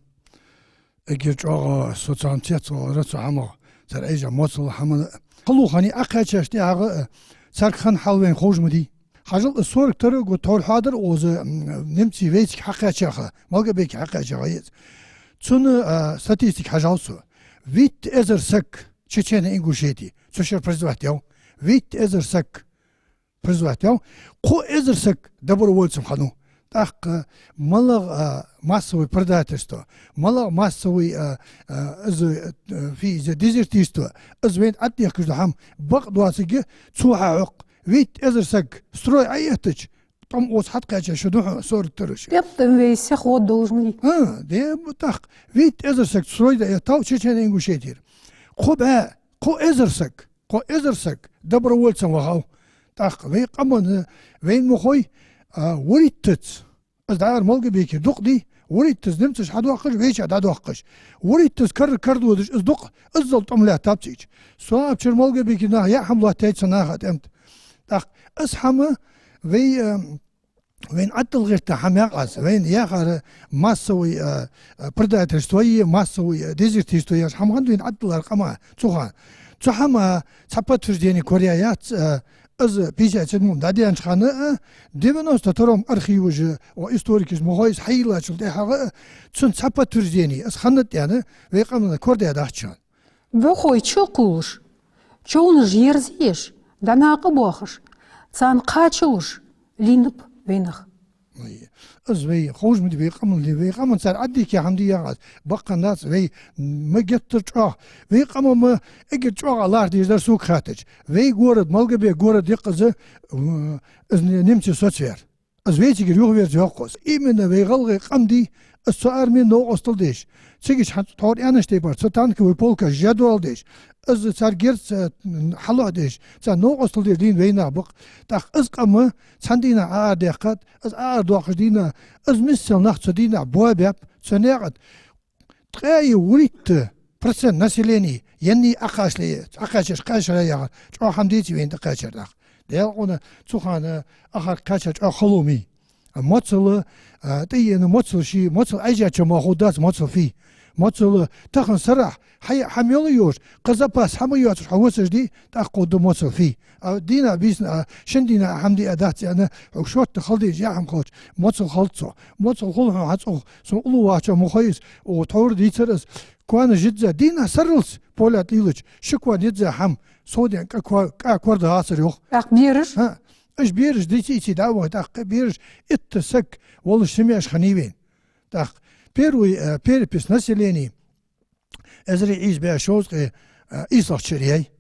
Эггара чӀоагӀа со царна цецвалар цу хӀамах, цар Ӏайжа моцал хӀаман. Хало хиннай Ӏокхаьчача тӀехьагӀа, э, царга хинна хьал вайна ховш ма дий. Хьажал, из сорок второй год тхьовра хьадар укхаза, м, немций вайцига хьакхаьчача, Малгобеке хьакхаьчача еза. Цун, э, статистика хьажал со. Витт эзар саг Чечено-Ингушете цу шера призывать яьй. Витт эзар саг призывать яьй. Кхо эзар саг добровольцем хиннав. ТӀаккха малагӀа, а, массовый предательство, малагӀа массовый, а, а, из, а, фи из дезертирство, из вайна тӀадехкаш дола хӀама бакъ доацилга цо хьахьокх. Витт эзар саг строй Ӏоэттача, тӀом укхаза хьатӀакхаьчача шу духьа сорок второй шера. ТӀем-тӀем вай сиха гӀод долаш ма дий. А, де, тӀаккха витт эзар саг строй дӀаэттав Чечено-Ингушетера. Кхо бӀаь, кхо эзар саг, кхо эзар саг добровольцем вахав. ТӀаккха вай къаман, вайна ма хой, а, вуриттаза, из дӀаара Малгобекера дукха дий, вуриттаза немцаша хьадоаккхаш, вайча дӀадоаккхаш. Вуриттаза кар-, кардодаш из дукха, иззал тӀом лаьттаб цигача. Со абчура Малгобекера наха яа хӀама лоаттайт цу наха тӀем тӀа. ТӀаккха из хӀама вай, а, вайна Ӏаддала гӀерта хӀама яхаш, вайна яхар массовый, а, а, предательство е, массовый, а, дезертирство яхаш хӀама хиннад вайна Ӏаддалара къаман цу хана. Цу хӀаман цхьа подтверждени кораяь яц, а, из пятьдесят седьмом дӀадаьннача хана, а, девяносто втором архиваша, о, историкаша ма хой из хьайийллачул тӀехьагӀа, а, цун цхьа подтверждени, из хиннад аьнна, вай къаманна корадаьдац шоана. БӀухой чукхувлаш, човнаш ерзаеш, дӀанакъабоахаш, царна кхачалуш лийннаб вай нах. Ой, из вай ховш ма дий вай къаман лийннаб, вай къаман цар Ӏаддийхка хӀама дий яхаш, баккхий дац вай, ма геттара чӀоагӀа. Вай къаман ма эггара чӀоагӀа лархӀа дезаш дар сога хаьттача. Вай город, Малгобек город я-кх из, м, из не-, немций соцаваьр. Из вайцигара юхаверза йоаккх из. Именно вай гӀалгӀай къам дий, из цу армена новкъостал деш. Цигача хьанца тхьовра аьннача тайпара, цу танковый полка жа доал деш. Из цар герз, э, хьалохь деш. Цар новкъостал деш лийнна вай нах ба-кх. ТӀаккха из къам цхьан дийнахьа Ӏоарадаьккхад, из Ӏоарадоаккхача дийнахьа, из миссел нах цу дийнахьа боабаьб, цу наькъа тӀа. Ткъаь вурийтта процент населения еннай Ӏокхачале, Ӏокхаьчача кхаьчар яхар, чӀоагӀа хӀама деций вайна тӀакхаьчар нах. Даьла къона цу хана ахар кхаьчар чӀоагӀа хало ма йий. А моцал, а, тӀаена моцал ший, моцал Ӏайжача ма ховргдац моцал фий. Моцал тахан сарахьа хьа-, хӀама йола йолаш, кхы запас хӀама йоацаш хьо вусаш дий, тӀаккха ховргда моцал фий. А дийнахьа, бийсанна, а шин дийнахьа хӀама диа дац аьнна, хьога шортта хала дезаш яа хӀама хилча, моцал хилац цох. Моцал хул хьона хьа цӀагӀа, сона уллув вахачоа ма хой из, о, тхьовра дийцар из. Коа жидза, дийнахьа сарралца поля тӀа лелача, ши коа жидза хӀама, сов даьнна кӀа ко-, кӀа кор дагӀацар йоах. ТӀаккха бераш? ХӀа, уж бераш дийца-ийца дӀа а вахе, тӀаккха бераш итт саг волаш семьяш хиннай вайна. ТӀаккха первый, э, перепись населения эзар ийс бӀаь шовзткъе, а, ийслагӀча шера яьй.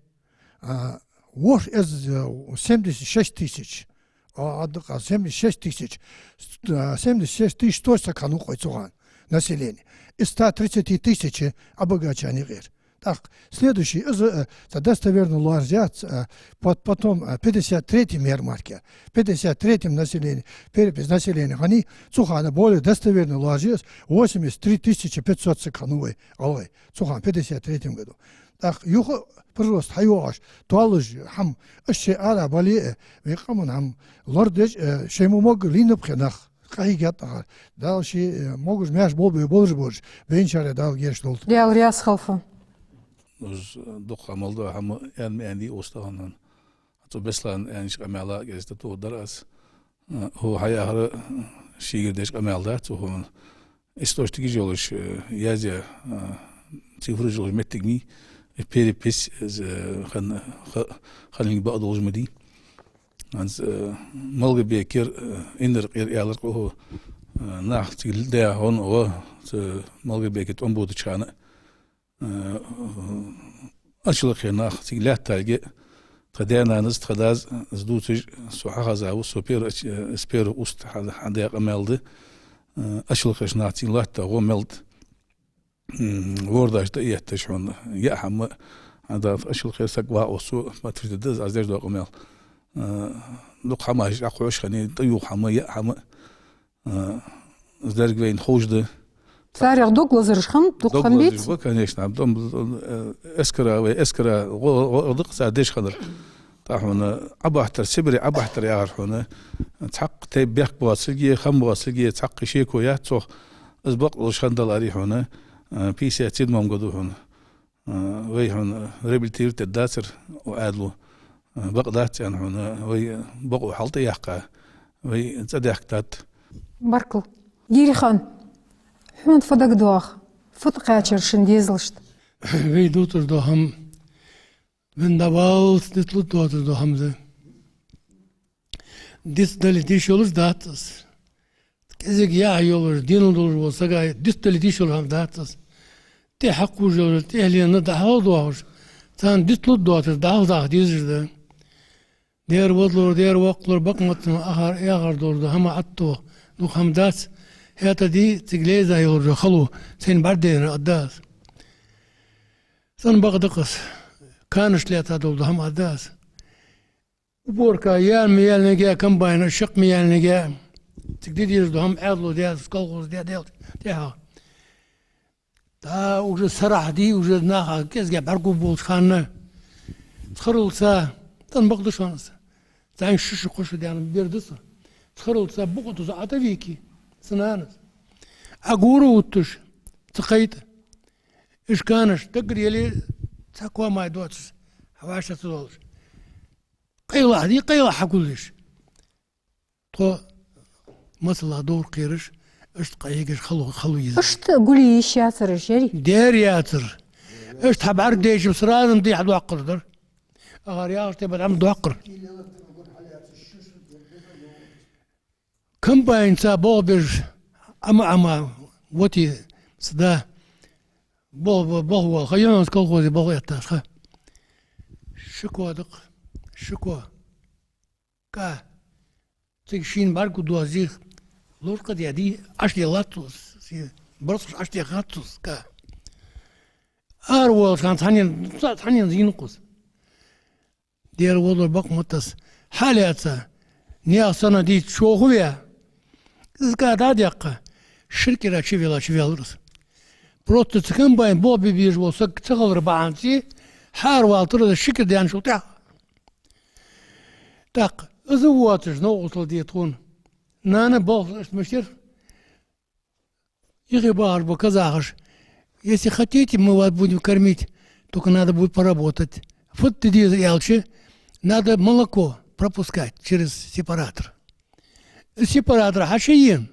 А, ворхӀ эзар, а, семьдесят шесть тысяч. А, а, дукха, семьдесят шесть тысяч. Ст-, а, семьдесят шесть тысяч сто саг хиннав-кх вай цу хана население. Из ста тридцати тысячи Ӏобагаьча наькъара. ТӀаккха следующий, из, а, цхьа достоверно лоархӀаш яц, а, пот-, потом, а, пятьдесят третьем ярмарке. Пятьдесят третьем население, перепись населения хиннай, цу хана более достоверно лоархӀаш я из, восемьдесят три тысячи пятьсот саг хиннав вай гӀалгӀай. Цу хана пятьдесят третьем году. ТӀаккха юха прирост хьайоагӀаш, тоаллаш хӀама, уж шоай ара бале а, вай къаман хӀама лорадеш, э, шоай ма могга лийннаб-кх нах, къахьийгад тӀаккха. Дала ший, э, могаш-маьрша болба вай болаш-болаш, байначарех Дала гешт долда. Даьла раьза хилва. Из дукха мел дола хӀама аьнна ма аьннадий укхаза тахан. Цу Беслана аьннача къамаьла кӀезига тӀатохаргдар аз. Э, хьо хьаяхар, э, шийгара деш къамаьл дац, цу хьона источникаш йолаш, э, язъяь, э, цифраш йолаш моттиг ма йий, э, перепись, э, хинна, ха-, хиннилга бакъдолаш ма дий. ХӀанз, э, Малгобекера, э, Инаркъера аьлар-кх хьо, э, нах цига даь хьона гӀо, цу Малгобеке тӀом бодача хана, э, Ачалкхера нах цига лаьтталга, тха даь-нанас, тха дас, аз дувцаш, со хьахеза ва, со первый, э, с первого уст хьа-, хьадаь къамаьл да, э, Ачалкхерча наха цига латта гӀо мел да, м, вордаш тӀаэтташ хьона, яа хӀама, хьадалат Ачалкхера саг ваха оцу, подтвердить да аз деш дола къамаьл. Э, дукха хӀамаш Ӏоховш хиннай, тӀаювха хӀама, яа хӀама, э, из деррига вайна ховш да. Царех дог лазараш хиннаб, дукха хиннаб. Дог лазараш ба, конечно, ам там, э, эскара, вай эскара, гӀо-, гӀо-, гӀо-, дукха цар деш хиннар. Тха хьона Ӏобахьийтар, Сибре Ӏобахьийтар яхар хьона, цхьаккха тайпа бехк боацилга, хам боацилга, цхьаккха шеко яц цох, из бакъдолаш хиннадаларе хьона, а, пятьдесят седьмом году хьона. А, вай хьона реабилитировать дацар, укх Ӏаьдало, а, бакъ дац аьнна хьона, вай бакъо хьалтӀаяьккха, вай цӀадаьхка дац. Баркал. Гирихан, хьона фу дагадоагӀа, фу тӀакхаьчар шун дезалашта? Вай дувцаш дола хӀама, вайна дӀаваллалца дицлургдоацаш дола хӀама да. Дицдале дийша йолаш дац из. КӀезига яхь йолаш, денал долаш вола сага дицдале дийша йола хӀама дац из. ТӀехьакхувш йолаш, тӀехьленна дӀахьалдоахаш, царна дицлургдоацаш, дӀахьалдаха дезаш да. Дера водалур, дера воккхалур, бакъ ма дац, ахар, яхар долаш да, хӀама атто, дукха хӀама дац, хӀаьта дий, цига лейза йолаш хало, сайна бӀаргадайнар а да из. ЦӀена бакъда-кх из, канаш лаьца долаш да хӀама а да из. Уборка яьнна ма яьллинге, комбайн шаккха ма яьллинге, цига де дезаш да хӀама, Ӏаьдало даь, колхозо даь, Даьла тӀехьа. Да, уже сарахьа дий, уже наха кӀезига бӀаргагу болча хана. Цхьаралца, цӀена бакъда шоана из. Цхьан шу-шу кхо шу даьнна бер да со. Цхьаралца букъа туза ӀотӀавийкай са нанас. Ӏогура увтташ, ца кхайта. Уж канаш даггара яле, цхьа коа май доацаш, хьавӀашагӀ ца доалаш. Къайлагӏа дий, къайлагӏа хьагулъеш. Тхо масала довра кхераш, иштта къахьегаш хало, хало еза. Иштта гулъе йиш яцар уж, яри? Дера яцар. Иштта хьабӀаргадайча, сразу-м дий хьадоаккхар дар. Ахар яхаш тӀа бадам доаккхар. Комбайнца болх беш, Ӏама-Ӏама, вот и сюда. Болх, болх вала, ха, Юнус колхозе болх этташ, ха. Шико да-кх, шико. КӀа. Цига шийна бӀаргагу дозийх. Луш къа де дий, Ӏаш де латтус. Барсуш Ӏаш де хаттус, кӀа. Ара волаш хана цхьаннена, цхьаннена зийнакхус. Дера водалур, бакъ ма дац из. Хьалаьца, наьха санна дийца шоха ве. Из кӀа дӀа а даьккха, ширкира чувелла, чувеллар из. Просто цу комбайна болх бе безаш вола саг ца хилар бахьанца, хьааравалийтар из ширкира даьнначул тӀехьагӀа. ТӀаккха из воацаш новкъостал де тхона. Нана болх иштта мишта яр? Юхе бахаш ба казахаш: «Если хотите, мы вас будем кормить, только надо будет поработать». Фуд де деза аьлча, надо молоко пропускать через сепаратор. Из сепаратор хьачуена,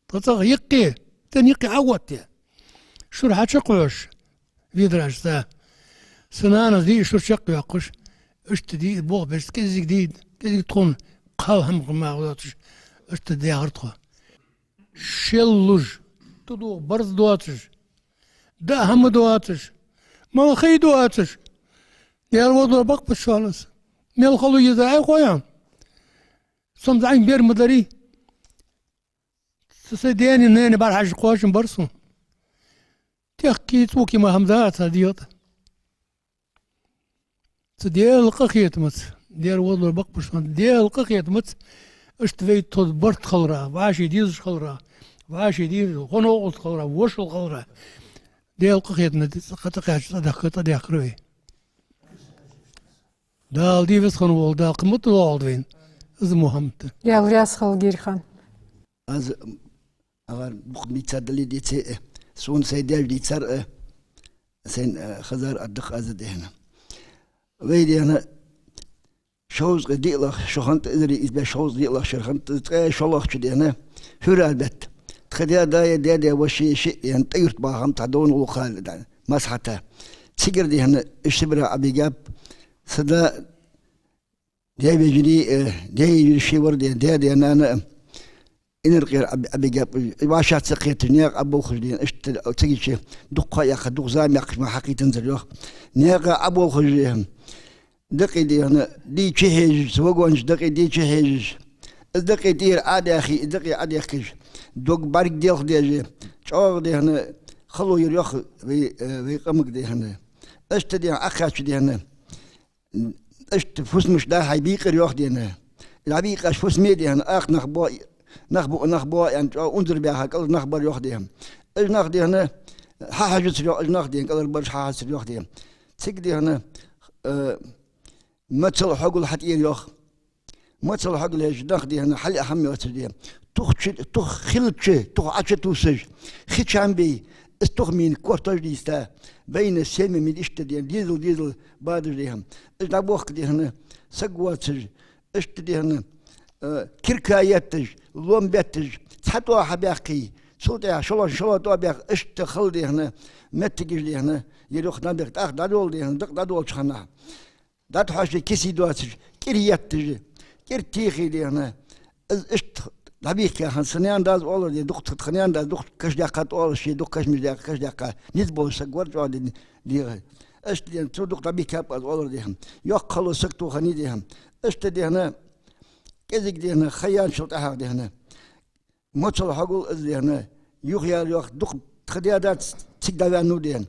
тха цӀагӀа юкъе, тӀа юкъе Ӏоотте. Шура хьачукхувш, ведрашца. Са нанас дий шура чакхйоаккхаш, иштта дий, болх беш, кӀезига дий, кӀезига тхона кхал хӀама ма доацаш, иштта даьхар тхо. Шеллуш, тӀадувха барзкъа доацаш, даа хӀама доацаш, малхий доацаш. Дера водалур, бакъ ба шоана из. Мел хало еза Ӏайха хой хьона? Со-м зӀамига бер ма дарий. Са, сай даьна-наьна бӀарахьежача кхоачам бар сона. Техкий, цӀокий ма хӀама дац цу дегӀа тӀа. Цу Даьла къахетамца, дера водалур, бакъ ба шоана, Даьла къахетамца, иштта вай тхо барт хилара, вӀаший дезаш хилара, вӀаший дезаш, хьона новкъост хилара, вошал хилара. Даьла къахетамца цӀа кхаьча, цӀадаьхка, цӀадаьхкар вай. Дала дийвас хинна вола Дала кхы ма тӀадоагӀалда вайна из мо хӀама. Даьла раьза хилва, Гирихан. Аз, м, агар букъ мица дале деце, э, сона сай даьша дийцар, э, сайна, э, хазар а да-кх аз дехьна. Вай дехьна шовзткъе диълагӀа шу хиннад, эзар ийс бӀаь шовзткъе диълагӀа шера хиннад, ткъаь шоллагӀча дехьна февраль бетта. Тха даь-да, даь-даь-воша шиъ дехьна ТӀой-Юрта бахам тха довна гӀулакха маслахьата. Цигара дехьна Сибре Ӏобигаб са да, даь-вежарий, э, даь-вежарий ши вар дехьна, даь-даь-нана, э, Инаркъера Ӏоб-, Ӏобигаб, вӀашагӀ ца кхеташ, наькъа Ӏоболхаш дехьна, иштта цигача дукха яьккха, дукха зама яьккхача мара хьакхийтанзар йоах. Наькъа Ӏоболхаш дехьна, дакъий дехьна, дий чухьежаш, вагонаш дакъий дий чухьежаш. Из дакъий тӀера Ӏодаьхе, из дакъий Ӏодаьхкаш, дог бӀарг делха дежа, чӀоагӀа дехьна хало яр йоах вай, э, вай къамага дехьна. Иштта дехьна Ӏокхаьчача дехьна, иштта фусамаш дӀа-хьа бийкъар йоах дехьна. ДӀабийкъача фусаме дехьна, ах нах бо, нах бу, нах бо аьнна, чӀоагӀа унзара баьха кӀалхара нах бар йоах дехьна. Уж нах дехьна хьахьажацар йоах, уж нах дехьна кӀалхарбараш хьахьажацар йоах дехьна. Цига дехьна, э, Мацал хьогал хьатӀера йоах. Мацал хьогал еш нах дехна хьал а хьам йоацаш де. Тух чи-, тух хилча, тух Ӏача тувсаш, хи чам бей, из тух мин кортаж дийста, байна семя мин ишта ден, дезал, дезал бадаш дехам. Из дӀабохк дехна, саг воацаш, ишта дехна, э, кирка етташ, лом бетташ, цхьа тӀо хьабаьккхий, цул тӀехьа шолон, шолон тӀо баьккха, ишта хала дехна, меттигаш дехна, ер юх набех тӀах дӀадола дехна, дакъ дӀадолча хана. ДӀатӀахьош киси доацаш, кӀир етташ, кӀир тихий дехна. Из ишта дӀабийхка хана, са наьна дас оалар де, дукха тха наьна дас дукха каш даьккхад оалаш, ший дукха кашамаш даьккха, каш даьккха, низ болаш саг вар чӀоагӀа де, дегӀа. Ишта дехна, цо дукха дӀабийхкаб аз оалар дехна. Йоккха хало саг тохани дехна. Ишта дехна, кӀезига дехна, ха яьнначул тӀехьагӀа дехна. Мацал хьогал из дехна, юха яр йоах, дукха тха даь-дац цига дӀаваьннав дехна.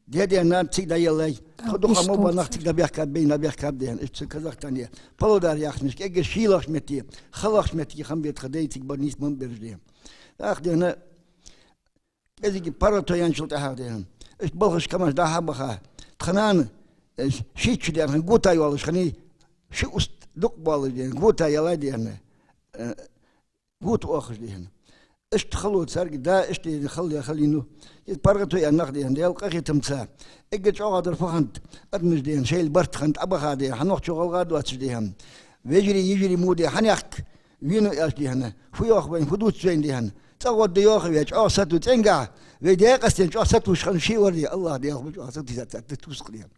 Даь-даь-нана цига дӀаеллай. Тха дукха мо ба нах цига дӀабаьхкаб, бейна дӀабаьхкаб дехна. Иштта Казахстане Павлодар яхача мехка, эггара шийлагӀча метте, халагӀча метте хам бе тха дай цига бар нийса ма бераш дехна. ТӀаккха дехна, кӀезига паргӀато яьнначул тӀехьагӀа дехна. Иштта балхаш камаш дӀа-хьа баха. Тха нана, э, шийтта шу дехна, гута йолаш хиннай, ши уст дукха болаш дехна, гута елай дехна. Э, гута оахаш дехна. Ишта хало царга да, ишта дехна хала хилийну. Из паргӀато яь нах дехна, Даьла къахетамца. Эггара чӀоагӀа дар фу хиннад, адамаш дехна, шоайла барт хиннад, Ӏабаха дехна, хьа нохчо гӀалгӀа доацаш дехна. Вежарий, йижарий мо дехна, хьанехк венав аьлча дехна. Фу йоах вайна, фу дувц вайна дехна. ЦӀагӀа гӀоргда йоах вай, чӀоагӀа сату цӀенга. Вай Даькъастен чӀоагӀа сатувш хиннав ший вар де. АллахӀ Даьла, чӀоагӀа сатувсаш, сатувсаш хиннав.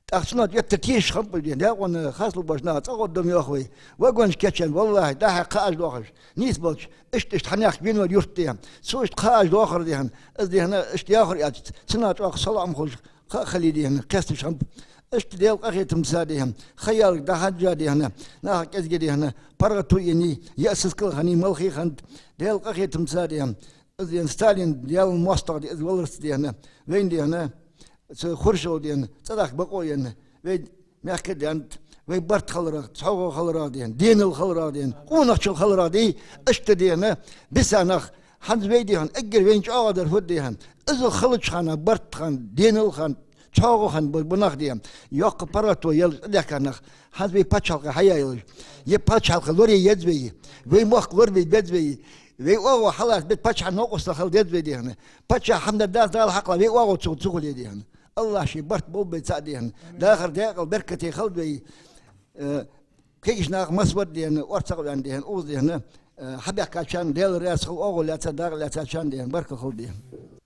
ТӀаккха цунах геттара тешаш хиннаб уж дехна. ДегӀон хаслуш бола нах цӀагӀа гӀоргда-м йоах вай. Вагонаш кийчъяь, валлахӀи, дӀа-хьа кхаъаш доахаш. Нийса болча, ишта-ишта хьанехк венавар юрта дехна. Цо ишта кхаъаш доахар дехна. Из дехна, ишта яхар аьлча, цунах чӀоагӀа салам хулаш, кхаъ хилий дехна, кхесташ хиннаб. Ишта Даьла къахетамца дехна, ха ялга дӀахьежжа дехна, наха кӀезига дехна, паргӀато еннай, яа сискал хиннай, малхий хиннад, Даьла къахетамца дехна. Из дехна Сталин, Даьла моастагӀа да из валарца дехна, вайна дехна, цу Хрущёва дехна, цӀадахка бокъо енна, вай мехка деннад, вай барт хиларах, цхьоагӀо хиларах дехна, денал хиларах дехна, къонахчал хиларах дий, ишта дехна, биса нах, хӀанз вай дехна, эггара вайна чӀоагӀа дар фуд дехна. Из хилча хана, барт хинна, денал хинна, цхьоагӀо хинна ба, ба нах дехна. Йоккха паргӀато яьлча дехка нах, хӀанз вай паччахьалкхе хьаяь йолаш. Е паччахьалкхе лорае еза вай, вай мохк лорабе беза вай, вай оагӀув хьалаца беза, паччахьа новкъостал хила деза вай дехна. Паччахьа хӀама дар дац, Дала хьакхалла, вай оагӀув цу, цу хуле дехна. АллахӀа ший барт болба вай цаӀ дехна. Дахар даькъала беркате хилда вай. Э, кегийча наха масса вар дехна, орцагӀа ваьнна дехна, укхаза дехна, э, хьабаьхкачарна Даьла раьза хилва, оагӀув лаьца, дакъа лаьцачарна дехна, баркал хилда дехна.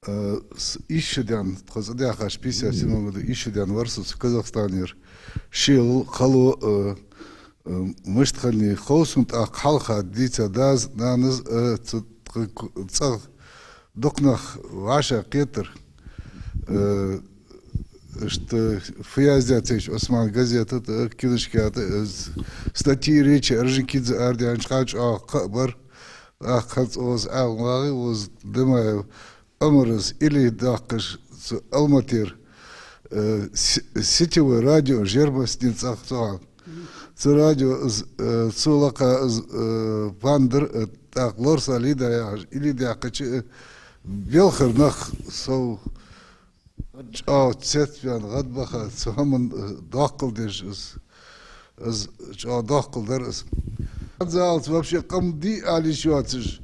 Э, с-, ийс шу даьнна, тха цӀадаьхача пятьдесят седьмом году ийс шу даьнна вар со цу Казахстанера. Ший хало, э, э, мишта хиннай хов сона, тӀаккха хьалха дийца дас, нанас, э, цу тха к-, цӀагӀа дукха нах вӀашагӀкхетар. Э, ишта фу яздаьд цу чу Ӏусмана газета тӀа, э, книжка тӀа, э, с-, статьи, речи Орджоникидзе арадаьннача хана чӀоагӀа кхаъ бар. ТӀаккха хӀанз укхаза Ӏаьлам вагӀий, укхаза Дамаев Ӏумара из илли доаккхаш цу Алматера, э, с-, сетевой радио «Жермас» дин цӀагӀа цу хана. Цу радио из, э, цу лакха из, э, пандар, э, тӀаккха Лорса Лида яхаш илли даьккхача, э, белхара нах сов чӀоагӀа цецваьнна гӀадбаха, цу хӀаман, э, доаккхал деш из. Из чӀоагӀа доаккхал дар из. ХӀанзалца вообще къам дий ала йиш йоацаш,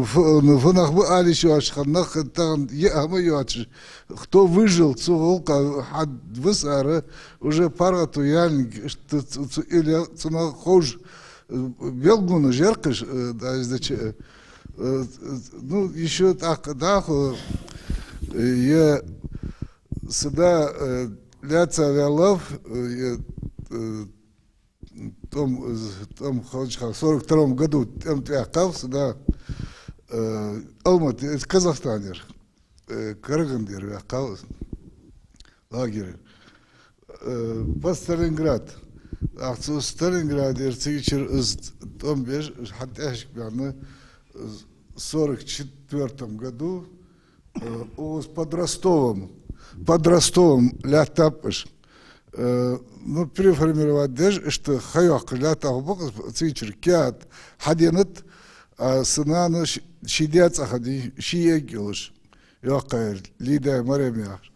фу-, фу нах ба ала йиш йоацаш, хӀанз нах тахан йиъ хӀама йоацаш, кто выжил, цу гӀулакха хьависар, уже паргӀато яьннилга, ишта цу, цу илли, цунах ховш, э, белгалонаш яр-кх уж, э, да, из да че, э, э, ну, ещё тӀаккха дӀахо, э, е са да, э, лаьца ваьллав, э, е, э, тӀом, тӀом хилча хана, сорок втором году тӀем тӀаваьккхав со, да, э, Алмат-, э, Казахстанера, э, Карагандера ваьккхав лагере. Э, под Сталинград. ТӀаккха цу Сталинградера цигачара из тӀом беш, хьатӀехьашка баьнна, э, сорок четвёртом году, э, укхаза под Ростовом, под Ростовом лаьттаб уж. Э, ну, переформировать деш, ишта ха йоаккхаш лаьттаб, бакъ цигачара каьхат хьаденад, а са нана ш-, ший даь цӀагӀа хиннай, ший эгга йолаш, йоккхагӀъяр, Лидаева Марем яхаш.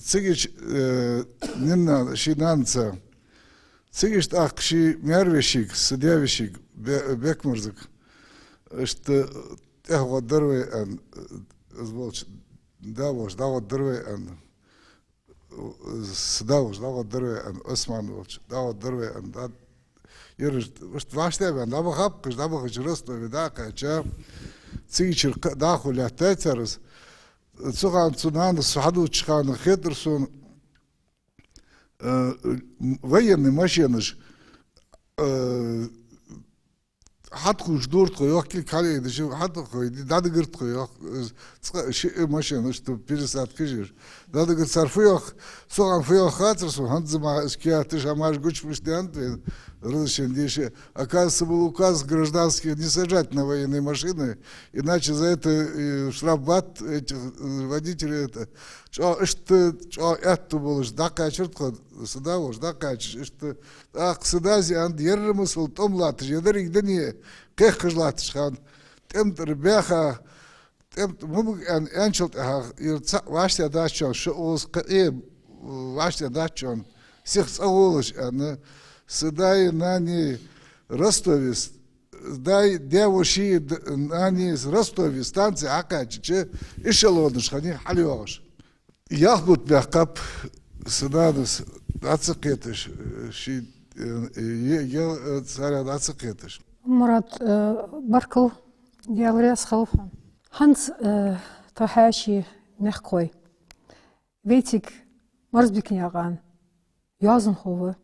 Цигача, э, нина-, ший нанаца. Цигача тӀаккха ший маьр-вешийга, са даь-вешийга, Бе-, Бекмарзага. Иштта тӀехьагӀоргдар вай аьнна, из волча, да волча, дӀагӀоргдар вай аьнна. Са да волча, дӀагӀоргдар вай аьнна, Осман волча, дӀагӀоргдар вай аьнна, да, ераш, иштта вӀаштӀехьа ваьнна, дӀабахаб-кх уж, дӀабахача Ростове дӀакхаьча, цигачара кхы а дӀахо лаьттад цар из. Цу хана цу нанас со хьадувцача хана хетар сона, э, военни машинаш, э, хьатӀакхувш дора тхо, йоах, кулг хьалъайдеш, хьатӀакхувш, дӀадигар тхо, йоах, цкъа-шиъ машина, иштта пересадка еш. ДӀадигар цар, фу йоах, цу хана фу йоах хацар сона, хӀанз ма из керташ, хӀамаш гуча мишта даьннад вайна, разрешение деш. Оказывается, был указ гражданских не сажать на военные машины, иначе за это, э, штраф бат этих, э, водителей, это. ЧӀоагӀа иштта, чӀоагӀа аьттув болаш дӀакхаьчар тхо, са да волча дӀакхаьчача, иштта. ТӀаккха са дас аьннад, ер масала тӀом латташ, е деррига дуне кхехкаш латтача хана, тӀема тӀара баьха, тӀема тӀа ма буга аьнна, аьнначул тӀехьагӀа, ер цхьа вӀаштӀехьа дац шоана, шо укхаза кхы а вӀаштӀехьа дац шоана, сиха цӀагӀолаш аьнна, са даьи нанеи Ростове с-, даьи, даь-вошийи д-, нанеи Ростове станце хьакхаьчача, эшелонаш хиннай хьалйоагӀаш. Ялх бутт баьккхаб са нанас, дӀа ца кхеташ, ший, э, е-, е-, э, царех дӀа ца кхеташ. Мурад, э, баркал, Даьла раьза хилва хьона. ХӀанз, э, тха хьаьший, мехкахой, вайцига Марзбикнаькъан йоазонхо ва,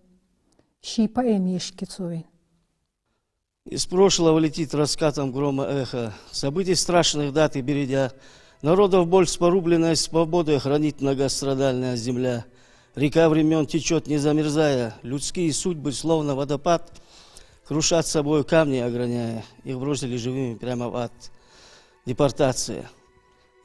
ший поэма ешаргья цо вайна. Из прошлого летит раскатом грома эхо, событий страшных дат и бередя. Народов боль с порубленной свободой хранит многострадальная земля. Река времён течёт, не замерзая, людские судьбы, словно водопад, крушат собою камни, ограняя. Их бросили живыми прямо в ад. Депортация.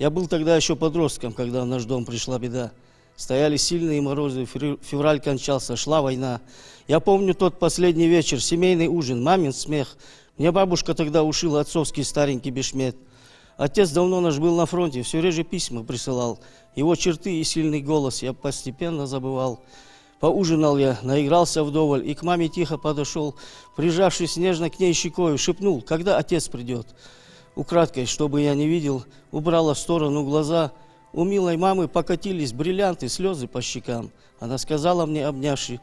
Я был тогда ещё подростком, когда в наш дом пришла беда. Стояли сильные морозы, февр-, февраль кончался, шла война. Я помню тот последний вечер, семейный ужин, мамин смех. Мне бабушка тогда ушила отцовский старенький бешмет. Отец давно наш был на фронте, всё реже письма присылал. Его черты и сильный голос я постепенно забывал. Поужинал я, наигрался вдоволь и к маме тихо подошёл, прижавшись нежно к ней щекою, шепнул: «Когда отец придёт?» Украдкой, чтобы я не видел, убрала в сторону глаза. У милой мамы покатились бриллианты, слёзы по щекам. Она сказала мне, обнявши: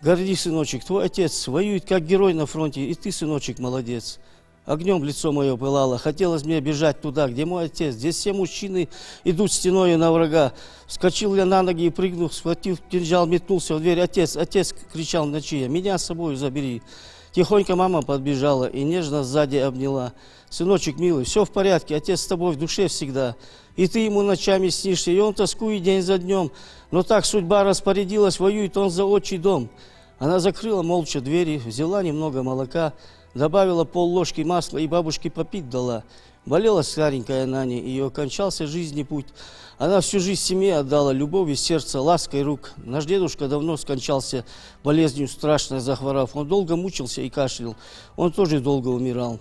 «Гордись, сыночек, твой отец воюет как герой на фронте, и ты, сыночек, молодец». Огнём лицо моё пылало. Хотелось мне бежать туда, где мой отец. Здесь все мужчины идут стеною на врага. Вскочил я на ноги и, прыгнув, схватив кинжал, метнулся в дверь. «Отец, отец!» — кричал в ночи я. «Меня с собою забери!» Тихонько мама подбежала и нежно сзади обняла. «Сыночек милый, всё в порядке, отец с тобой в душе всегда. И ты ему ночами снишься, и он тоскует день за днём. Но так судьба распорядилась, воюет он за отчий дом». Она закрыла молча двери, взяла немного молока, добавила полложки масла и бабушке попить дала. Болела старенькая наней, её кончался жизни путь. Она всю жизнь семье отдала, любовью сердца, лаской рук. Наш дедушка давно скончался, болезнью страшной захворав. Он долго мучился и кашлял. Он тоже долго умирал.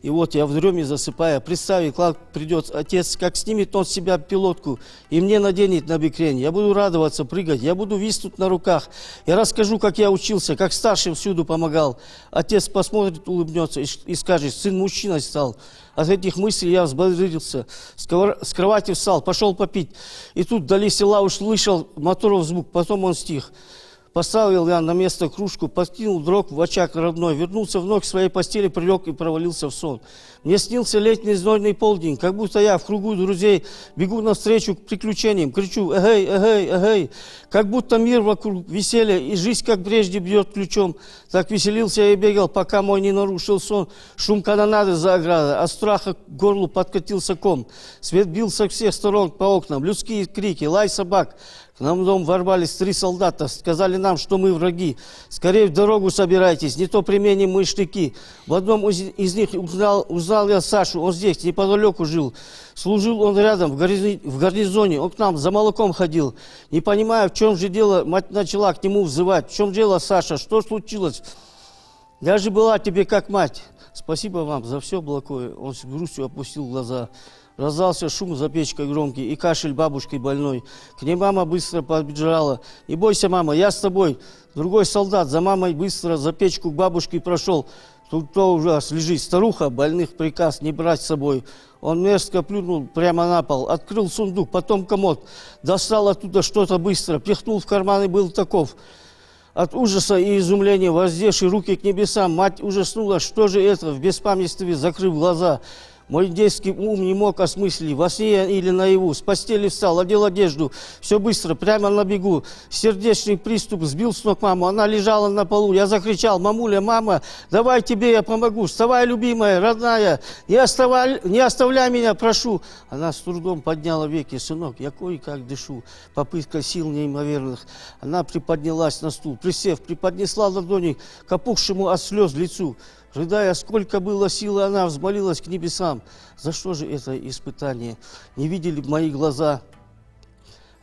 И вот я в дрёме засыпая, представил, как придёт отец, как снимет он с себя пилотку и мне наденет на бекрень. Я буду радоваться, прыгать, я буду виснуть на руках. Я расскажу, как я учился, как старшим всюду помогал. Отец посмотрит, улыбнётся и ш-, и скажет: «Сын мужчиной стал». От этих мыслей я взбодрился, с кровар-, с кровати встал, пошёл попить. И тут вдали села услышал моторов звук, потом он стих. Поставил я на место кружку, подкинул дров в очаг родной, вернулся вновь к своей постели, прилёг и провалился в сон. Мне снился летний знойный полдень, как будто я в кругу друзей бегу навстречу к приключениям, кричу: «Эгей, эгей, эгей!» Как будто мир вокруг веселье, и жизнь, как прежде, бьёт ключом. Так веселился я и бегал, пока мой не нарушил сон шум канонады за оградой. От страха к горлу подкатился ком. Свет бил со всех сторон по окнам, людские крики, лай собак. К нам в дом ворвались три солдата, сказали нам, что мы враги. «Скорей в дорогу собирайтесь, не то применим мы штыки». В одном из, из них узнал, узнал я Сашу, он здесь, неподалёку жил. Служил он рядом, в гарни-, в гарнизоне, он к нам за молоком ходил. Не понимая, в чём же дело, мать начала к нему взывать: «В чём дело, Саша, что случилось? Я же была тебе как мать». «Спасибо вам за всё, Блокой». Он с грустью опустил глаза. Раздался шум за печкой громкий и кашель бабушки больной. К ней мама быстро подбежала. «Не бойся, мама, я с тобой». Другой солдат за мамой быстро за печку к бабушке прошёл. Тут то ужас лежит старуха, больных приказ не брать с собой. Он мерзко плюнул прямо на пол, открыл сундук, потом комод. Достал оттуда что-то быстро, пихнул в карман и был таков. От ужаса и изумления воздевши руки к небесам, мать ужаснулась: «Что же это?» В беспамятстве, закрыв глаза, мой детский ум не мог осмыслить, во сне я или наяву. С постели встал, одел одежду, всё быстро, прямо на бегу. Сердечный приступ сбил с ног маму, она лежала на полу. Я закричал: «Мамуля, мама, давай, тебе я помогу. Вставай, любимая, родная, не оставай, не оставляй меня, прошу». Она с трудом подняла веки: «Сынок, я кое-как дышу». Попытка сил неимоверных. Она приподнялась на стул, присев, приподнесла ладони к опухшему от слёз лицу. Рыдая, сколько было силы, она взмолилась к небесам. За что же это испытание? Не видели б мои глаза?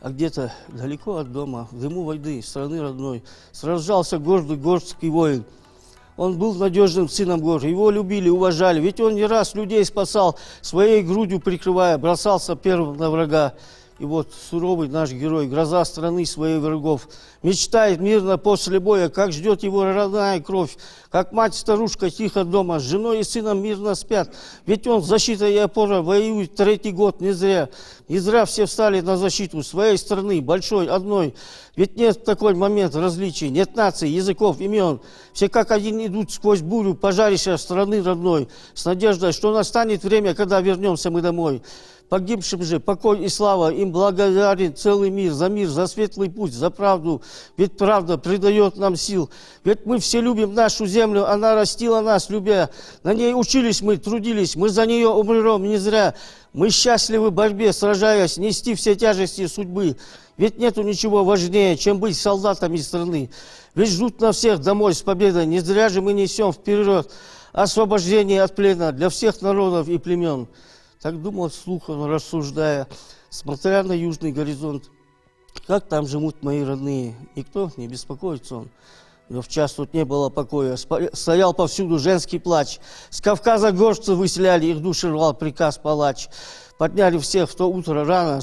А где-то далеко от дома, в дыму войны, страны родной, сражался гордый горский воин. Он был надёжным сыном гор. Его любили, уважали, ведь он не раз людей спасал, своей грудью прикрывая, бросался первым на врага. И вот суровый наш герой, гроза страны своих врагов, мечтает мирно после боя, как ждёт его родная кровь, как мать-старушка тихо дома с женой и сыном мирно спят. Ведь он защита и опора, воюет третий год не зря. Не зря все встали на защиту своей страны, большой, одной. Ведь нет в такой момент различий, нет наций, языков, имён. Все как один идут сквозь бурю пожарища страны родной, с надеждой, что настанет время, когда вернёмся мы домой. Погибшим же покой и слава, им благодарен целый мир за мир, за светлый путь, за правду. Ведь правда придаёт нам сил. Ведь мы все любим нашу землю, она растила нас, любя. На ней учились мы, трудились, мы за неё умрём не зря. Мы счастливы в борьбе, сражаясь, нести все тяжести судьбы. Ведь нету ничего важнее, чем быть солдатами страны. Ведь ждут на всех домой с победой, не зря же мы несём вперёд освобождение от плена для всех народов и племён. Так думал вслух он, рассуждая, смотря на южный горизонт. Как там живут мои родные? Никто не беспокоится он. Но в час тот не было покоя. Спо-, стоял повсюду женский плач. С Кавказа горцы выселяли, их души рвал приказ палач. Подняли всех в то утро рано.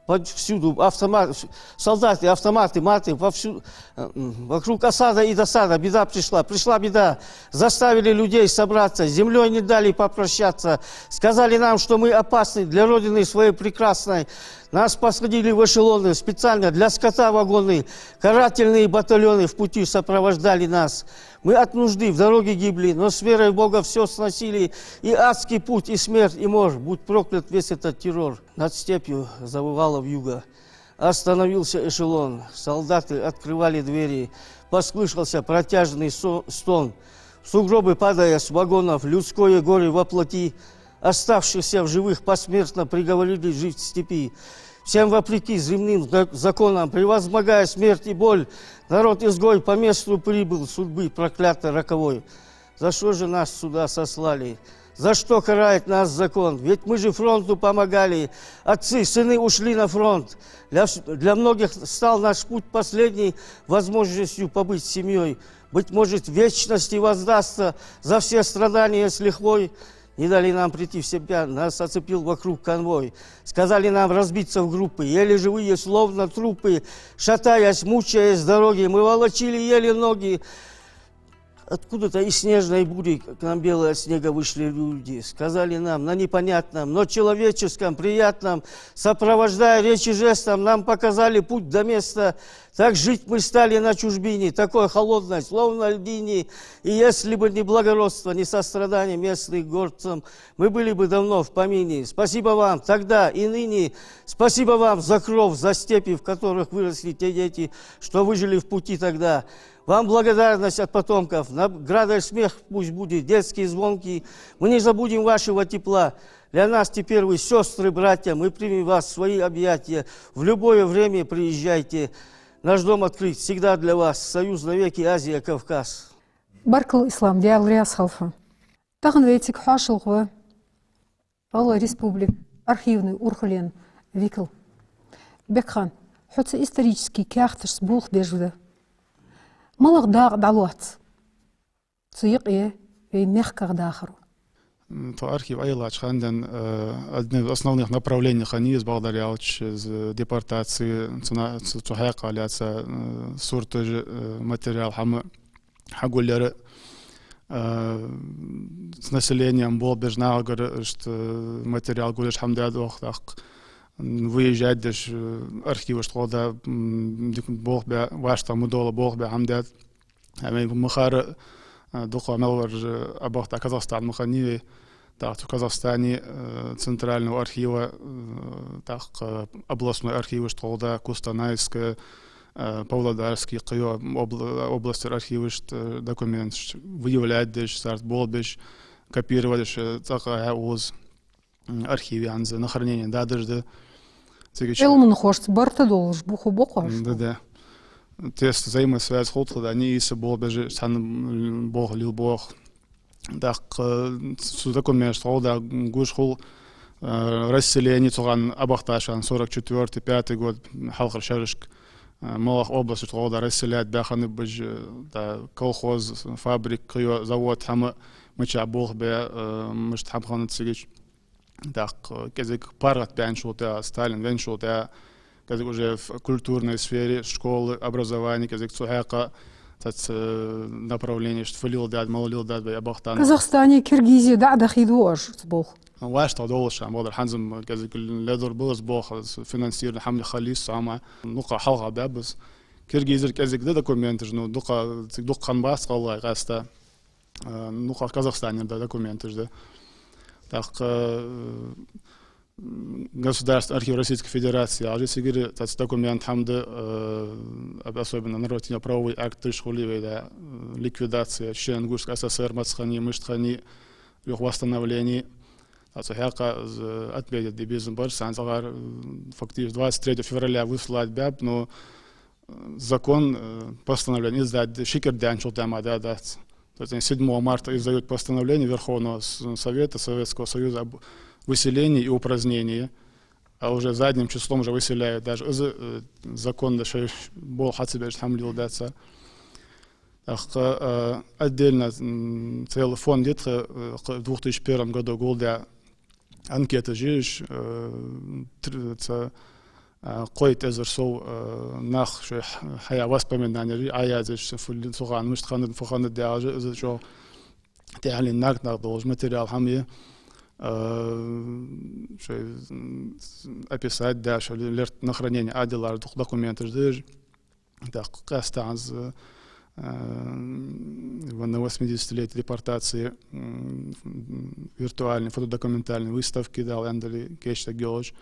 Повсюду автомат, солдаты, автоматы, маты, повсюду, э, м, вокруг осада и досада. Беда пришла, пришла беда. Заставили людей собраться, с землёй не дали попрощаться. Сказали нам, что мы опасны для Родины своей прекрасной. Нас посадили в эшелоны, специально для скота вагоны. Карательные батальоны в пути сопровождали нас. Мы от нужды в дороге гибли, но с верой в Бога всё сносили. И адский путь, и смерть, и мор. Будь проклят весь этот террор. Над степью завывало вьюга. Остановился эшелон. Солдаты открывали двери. Послышался протяжный со-, стон. В сугробы падая с вагонов, людское горе во плоти. Оставшихся в живых посмертно приговорили жить в степи. Всем вопреки земным за-, законам, превозмогая смерть и боль, народ-изгой по месту прибыл судьбы проклятой роковой. За что же нас сюда сослали? За что карает нас закон? Ведь мы же фронту помогали. Отцы, сыны ушли на фронт. Для вс-, для многих стал наш путь последней возможностью побыть с семьёй. Быть может, в вечности воздастся за все страдания с лихвой. Не дали нам прийти в себя, нас оцепил вокруг конвой. Сказали нам разбиться в группы, еле живые, словно трупы, шатаясь, мучаясь с дороги, мы волочили еле ноги. Откуда-то из снежной бури к нам белые от снега вышли люди. Сказали нам на непонятном, но человеческом, приятном, сопровождая речи жестом, нам показали путь до места. Так жить мы стали на чужбине, такой холодной, словно льдине. И если бы не благородство, не сострадание местных горцам, мы были бы давно в помине. Спасибо вам тогда и ныне. Спасибо вам за кров, за степи, в которых выросли те дети, что выжили в пути тогда. Вам благодарность от потомков, наградой смех пусть будет детский, звонкий. Мы не забудем вашего тепла. Для нас теперь вы сёстры, братья, мы примем вас в свои объятия. В любое время приезжайте. Наш дом открыт всегда для вас. Союз навеки, Азия, Кавказ. Баркал, Ислам, Даьла раьза хилва. Тахан вай цига хьоашалгӀа ва Павловская республика архивни урхален викал. Бекхан, хьо цу исторически каьхаташца болх беш ва. МалагӀа дакъа дӀалоац цу юкъе вай мехках дахаро? М, тхо архив Ӏойиллача хана денз, э, одно из основных направлений хиннай из, бакъдар аьлча, из депортаци, цу на-, цу, цу хьакъехьа лаьца, э, сурташ, э, материал, хӀама хьагулъяр, э, с населением болх беш нахагара, иштта, э, материал гулъеш, хӀама даьд оаха, тӀаккха, м, выезжать деш, э, архиваш тхо да, м, дика болх бе, вӀаштӀехьа ма дола болх бе хӀама даьд. Ай, вай ма харра, а, дукха мел вар, а, Ӏобахийта Казахстан ма хиннай вай. ТӀаккха цу Казахстане, а, центрального архива, а, тӀаккха областной архиваш тхо да, Кустанайска, а, Павлодарский, кхыйола обла-, областера архивашта, а, документаш выявлять деш, царца болх беш, копировать деш, а, цӀаккха хьауза. М, архив яхар на хранение дадеш да. Цига чу- Ӏилманхошца барт долаш ба хӀу бокъош. Да, да. Тесна взаимосвязь хул тха, да, ни иса болх беш, цхьана, м, болх лил болх. ТӀаккха, э, цу документашта гуш хул, э, расселение цу хана Ӏобахийтача хана сорок четвёртый, пятый год хьалхарча шерашка, э, малагӀа областашка гӀолла расселять баьхаб уж, э, да, колхоз, фабрика, кхыйола завод, хӀама мичахьа болх бе, э, мишта хӀама хиннад цига чу. ТӀаккха кӀезига паргӀата баьнначул тӀехьагӀа, Сталин венначул тӀехьагӀа, кӀезига уже в культурной сфере, школы, образование, кӀезига цу хьакъехьа, цхьацца, э, направленешта фу леладаьд, мала леладаьд вай Ӏобахийтача хана. Казахстане, Киргизе дӀа а дахийду оаш цу болх? ВӀаштӀехьа долаш ша, бакъдар, хӀанз-м кӀезига ледора ба из болх, финансировани хӀама хила йиш я, амма, ну, кхы хьалха баьб из. Киргизера кӀезига да документаш, ну, дукха, цига дукха хиннабац гӀалгӀай къаьстта. Э, ну, кхы Казахстанера да документаш да. ТӀаккха, э, Государственный архив Российской Федерации, Ӏажи сигири, цхьацца документ хӀама да, э, об-, особенно нормативно-правовой акташ хулий вай да, э, ликвидация Чечено-Ингушской ССР маца хиннай, мишта хиннай, юха восстановление. Цу хьакъехьа, э, отметить де безам бар, сан цӀагӀара, э, фактически двадцать третьего февраля выслать баьб, но закон, э, постановление издать ши кӀира даьнначул тӀехьагӀа ма даьдац. То есть они седьмого марта издают постановление Верховного С-, Совета Советского Союза об выселении и упразднении, а уже задним числом уже выселяют. Даже из, э, закон да шоай болх хьа ца беш хӀама леладаьд цар. ТӀаккха, э, отдельно, м, целый фонд я тха, э, кх-, в двух тысячи первом году гулдаь анкеташ я уж, э, тр-, ца, э, кхойтта эзар сов, э, нах шоай хьа-, хьаяь воспоминанеш я, Ӏояздаьд, фу ле-, цу хана мишта хиннад, фу хиннад яхаш, из чӀоагӀа тӀехьенна наг-наг долаш материал хӀама я, э, шоай, м, описать даь, шоай лерт на хранение Ӏодиллар дукха документаш да уж. ТӀаккха къаьстта хӀанз, э, в-, на восьмидесятилетие депортации, м, виртуальни фотодокументальни выставки, Дала аьнна дале, кийчдаь йолаш,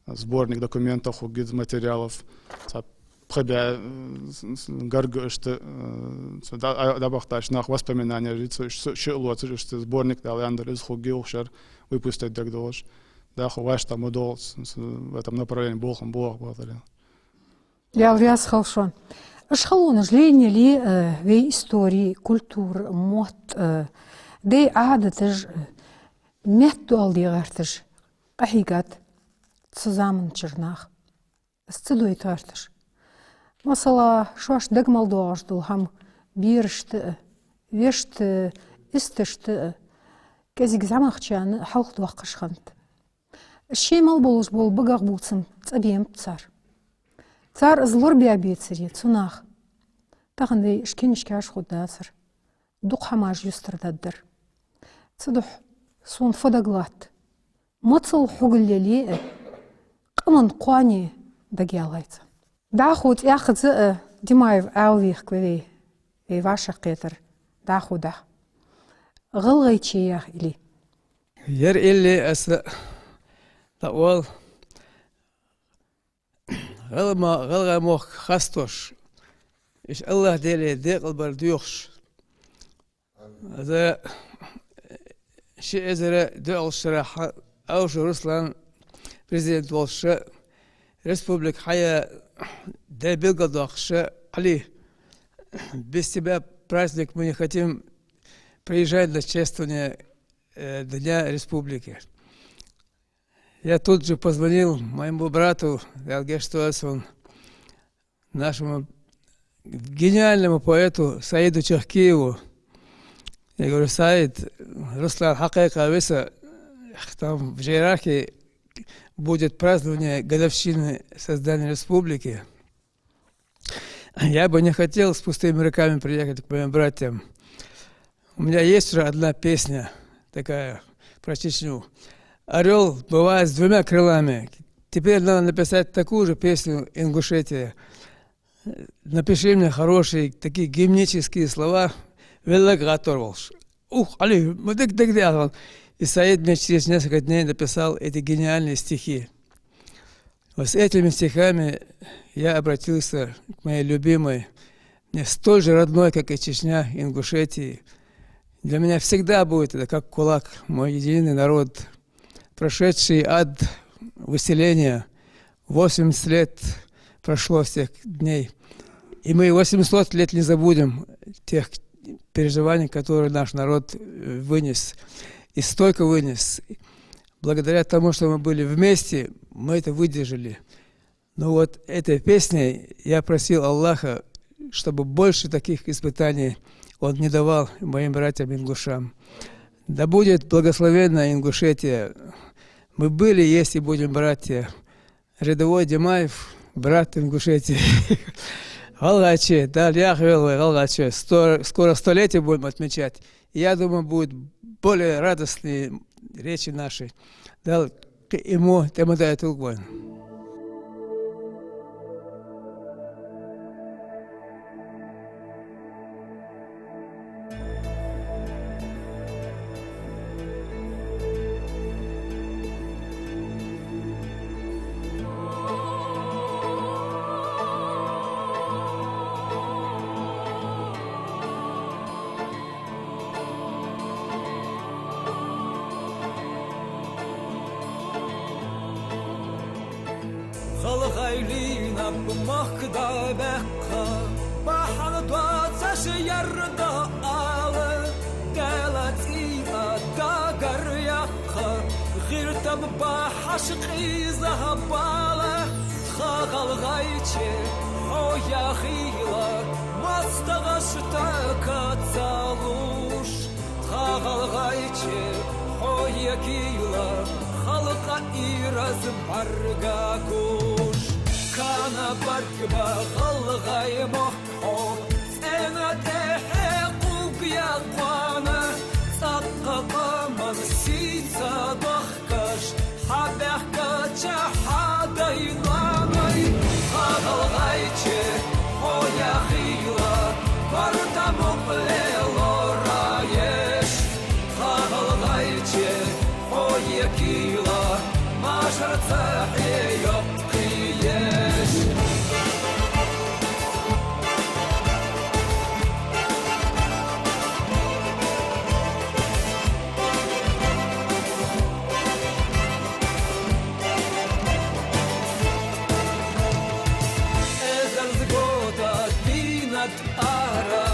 сборник документов хургья из, материалов. Цхьа пхи бӀаь, э, с-, с-, гарга иштта, э, цу да-, а, дӀабахийтача наха воспоминанеш, цу ш-, ш-, шиъ лоацаш иштта сборник, Дала аьнна дале, из хургья укх шера выпустить дергдолаш. ДӀахо вӀаштӀехьа ма доал, с-, с-, в этом направлении болх-м боагӀа, бакъдар аьлча. Даьла раьза хилва шоана. Уж халонаш лелаеле, э, вай истори, культура, мотт, э, дай Ӏадаташ, э, меттадоаладе гӀерташ къахьийгад цу заман чура наха. Из ца дойта гӀерташ. Масала, шоашта дага мел доагӀаш дола хӀама берашта а, вешта а, исташта а, кӀезига зӀамагӀчарна а хьалхадоаккхаш хиннад. Шоай мел болаш бола багах бувцам цӀабаьннаб цар. Цар из лорабаь бецаре, цу наха, тахан вай уж книжкаш хургдацар, дукха хӀамаш юстардаргдар. Цудухьа сона фу дагалатт, моцал хьогал лелае а, къаман кхоане дагаялай царна. ДӀахо цӀаькха а, Димаев Ӏалвехка вай, вай вӀашагӀкхетар дӀахо даха. ГӀалгӀайче яха илли. Ер илли аса дӀаоал гӀалгӀа-, гӀалгӀай мохк хастош, иштта АллахӀ-Даьлага декъалбар доахаш. Из ши эзар доьалгӀача шера Аушев Руслан президент волаш, республика хьаяь ди белгалдоаккхаш, Ӏали, без тебя праздник мы не хотим, приезжай на чествование, э, Дня Республики. Я тут же позвонил моему брату, я говорю, что он, нашему гениальному поэту Саиду Чахкиеву. Я говорю: «Саид, Руслан, хьакхайкха вай са, там в Джейрахе будет празднование годовщины создания республики. Я бы не хотел с пустыми руками приехать к моим братьям. У меня есть уже одна песня такая про Чечню. Орёл бывает с двумя крылами. Теперь надо написать такую же песню Ингушетии. Напиши мне хорошие, такие гимнические слова». Веллаг гӀаттор волуш. Ух, Али, ма дик-дик де аьлла. И Саид мне через несколько дней написал эти гениальные стихи. Вот с этими стихами я обратился к моей любимой, мне столь же родной, как и Чечня, Ингушетии. Для меня всегда будет это как кулак, мой единый народ, прошедший ад выселения. Восемьдесят лет прошло с тех дней. И мы восемьсот лет не забудем тех переживаний, которые наш народ, э, вынес. И столько вынес. Благодаря тому, что мы были вместе, мы это выдержали. Ну вот, этой песней я просил Аллаха, чтобы больше таких испытаний Он не давал моим братьям ингушам. Да будет благословенна Ингушетия. Мы были, есть и будем братья. Рядовой Димаев, брат Ингушетии. ГӀалгӀайче, Дала яхъйойла вай, гӀалгӀайче. Сто, скоро столетие будем отмечать. Я думаю, будут более радостные речи наши. Дала кхы а мо тӀема дайтулг вайна. ГӀалгӀай лийнаб мохк дӀабаьккха, бахьан доацаш ярда ала, Даьла цӀийна дагар яккха, гӀертаб бахьаш къиза бала. Тха ГӀалгӀайче, хьо яхийла, моастагӀашта каца луш. Тха ГӀалгӀайче, хьо яхийла, халкъа ираз бӀарга гуш. Кана баргба гӀалгӀай мохк хьо, цӀена тӀехье кхувг я кхоана, цӀаккха къаман сий ца дохкаш, хьабаьхкача хьа дай-ноаной. Тха ГӀалгӀайче, хьо яхийла, барта мукъ лелора еш. Тха ГӀалгӀайче, хьо яхийла, машар цахье йоккхий еш. Эзар зӀамига дийнад ара,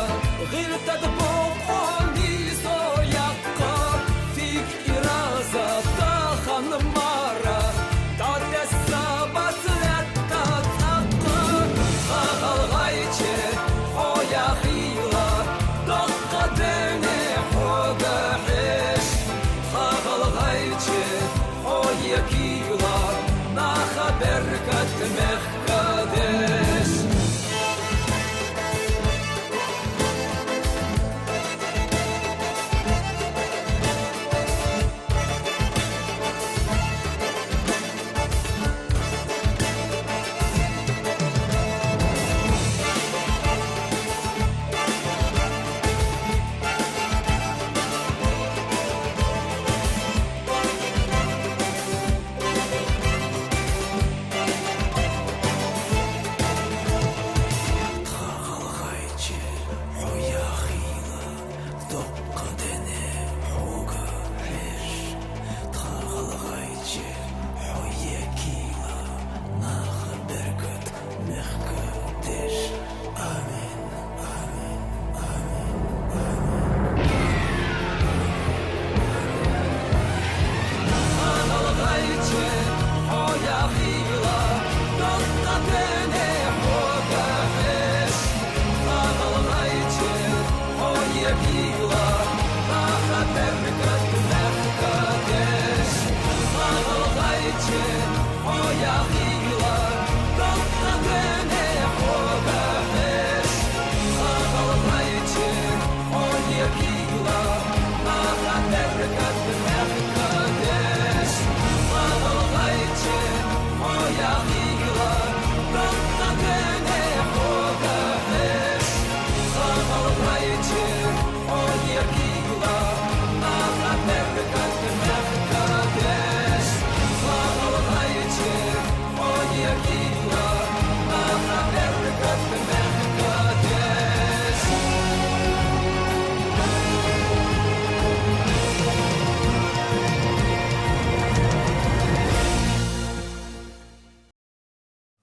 гӀертад бокъо нийсо яккха, фиг ираз тахан мара, дӀатесса бац лаьтта цӀаккха. Тха ГӀалгӀайче, хьо яхийла, доккха ден хьога хьеш. Тха ГӀалгӀайче, хьо яхийла, наха беркат мехкадеш.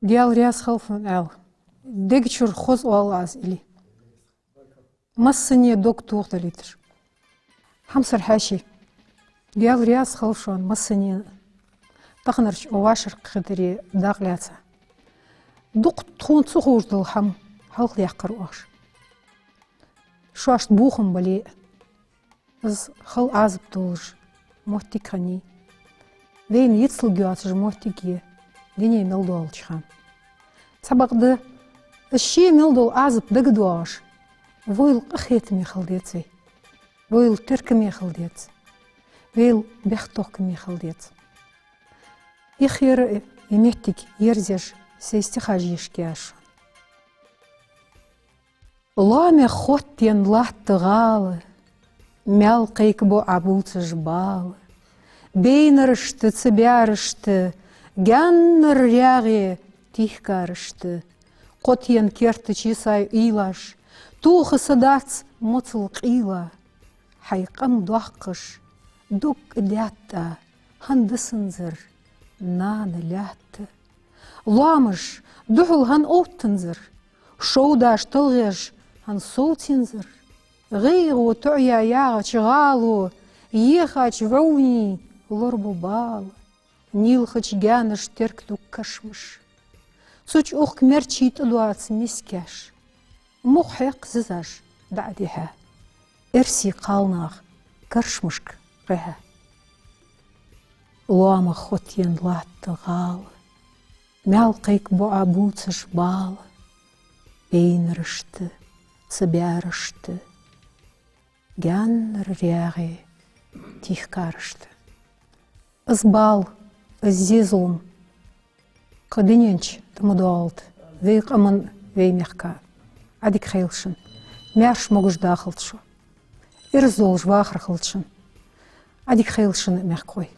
Даьла раьза хилва шоана аьле, дег чура хоза оал аз или? Массане дог тохадалийташ. Хьамсара хьаьший. Даьла раьза хилва шоана массане, таханарча вӀашагӀкхетаре дакъа лаьца. Дукха тхона ца ховш дола хӀама хьалхадаьккхар оаш. Шоашта бохам бале а, из хала Ӏазап долаш моттиг хиннай. Вайна йицлургйоацаш моттиг я дуне мел долча хана. Цхьабакъда, из ше мел дола Ӏазап дагадоагӀаш, вайл къахетаме хила деза вай. Вайл теркаме хила деза. Вайл бехктокхаме хила деза. Ихера а е моттиг ерзаеш, сай стихаш ешаргья аз шоана. Лоамех хоттаенна латт гӀала, маьл кхайкабу Ӏа бувцаш бала. Бейнарашта, цабаьрашта, гаьннара рагӀе тийхкарашта. Кхотаенна керта чу сай уйлаш, тоха са дац моцал къийла. Хьай къам доаккхаш, дог даьтта хӀана дисанзар нана лаьтта. Лоамаш духьал хӀана оттанзар, шовдаш, талхьеш хӀана совцаензар. ГӀайгӀо тоӀаяь ягӀача гӀало, ехача вӀовнеи лорабу бала. Нийлхача гаьнашта теркаду кашамаш, цу чу ухк мерчий тӀадоаца мискаш. Мух хьекха зизаш дӀа а дихьа, эрсий кхалнах каршамашка кхихьа. Лоамех хоттаенна латт гӀала, маьл кхайкабу Ӏа бувцаш бала. Бейнарашта, цабаьрашта, гаьннара рагӀе тийхкарашта. Из бала, из зе-зулам кхы дунен чу тӀа ма доагӀалда вай къаман, вай мехка. Ӏадика хийла шун. Маьрша, могаш дахалда шо. Ираз долаш вахар хилда шун. Ӏадика хийла шун, мехкахой.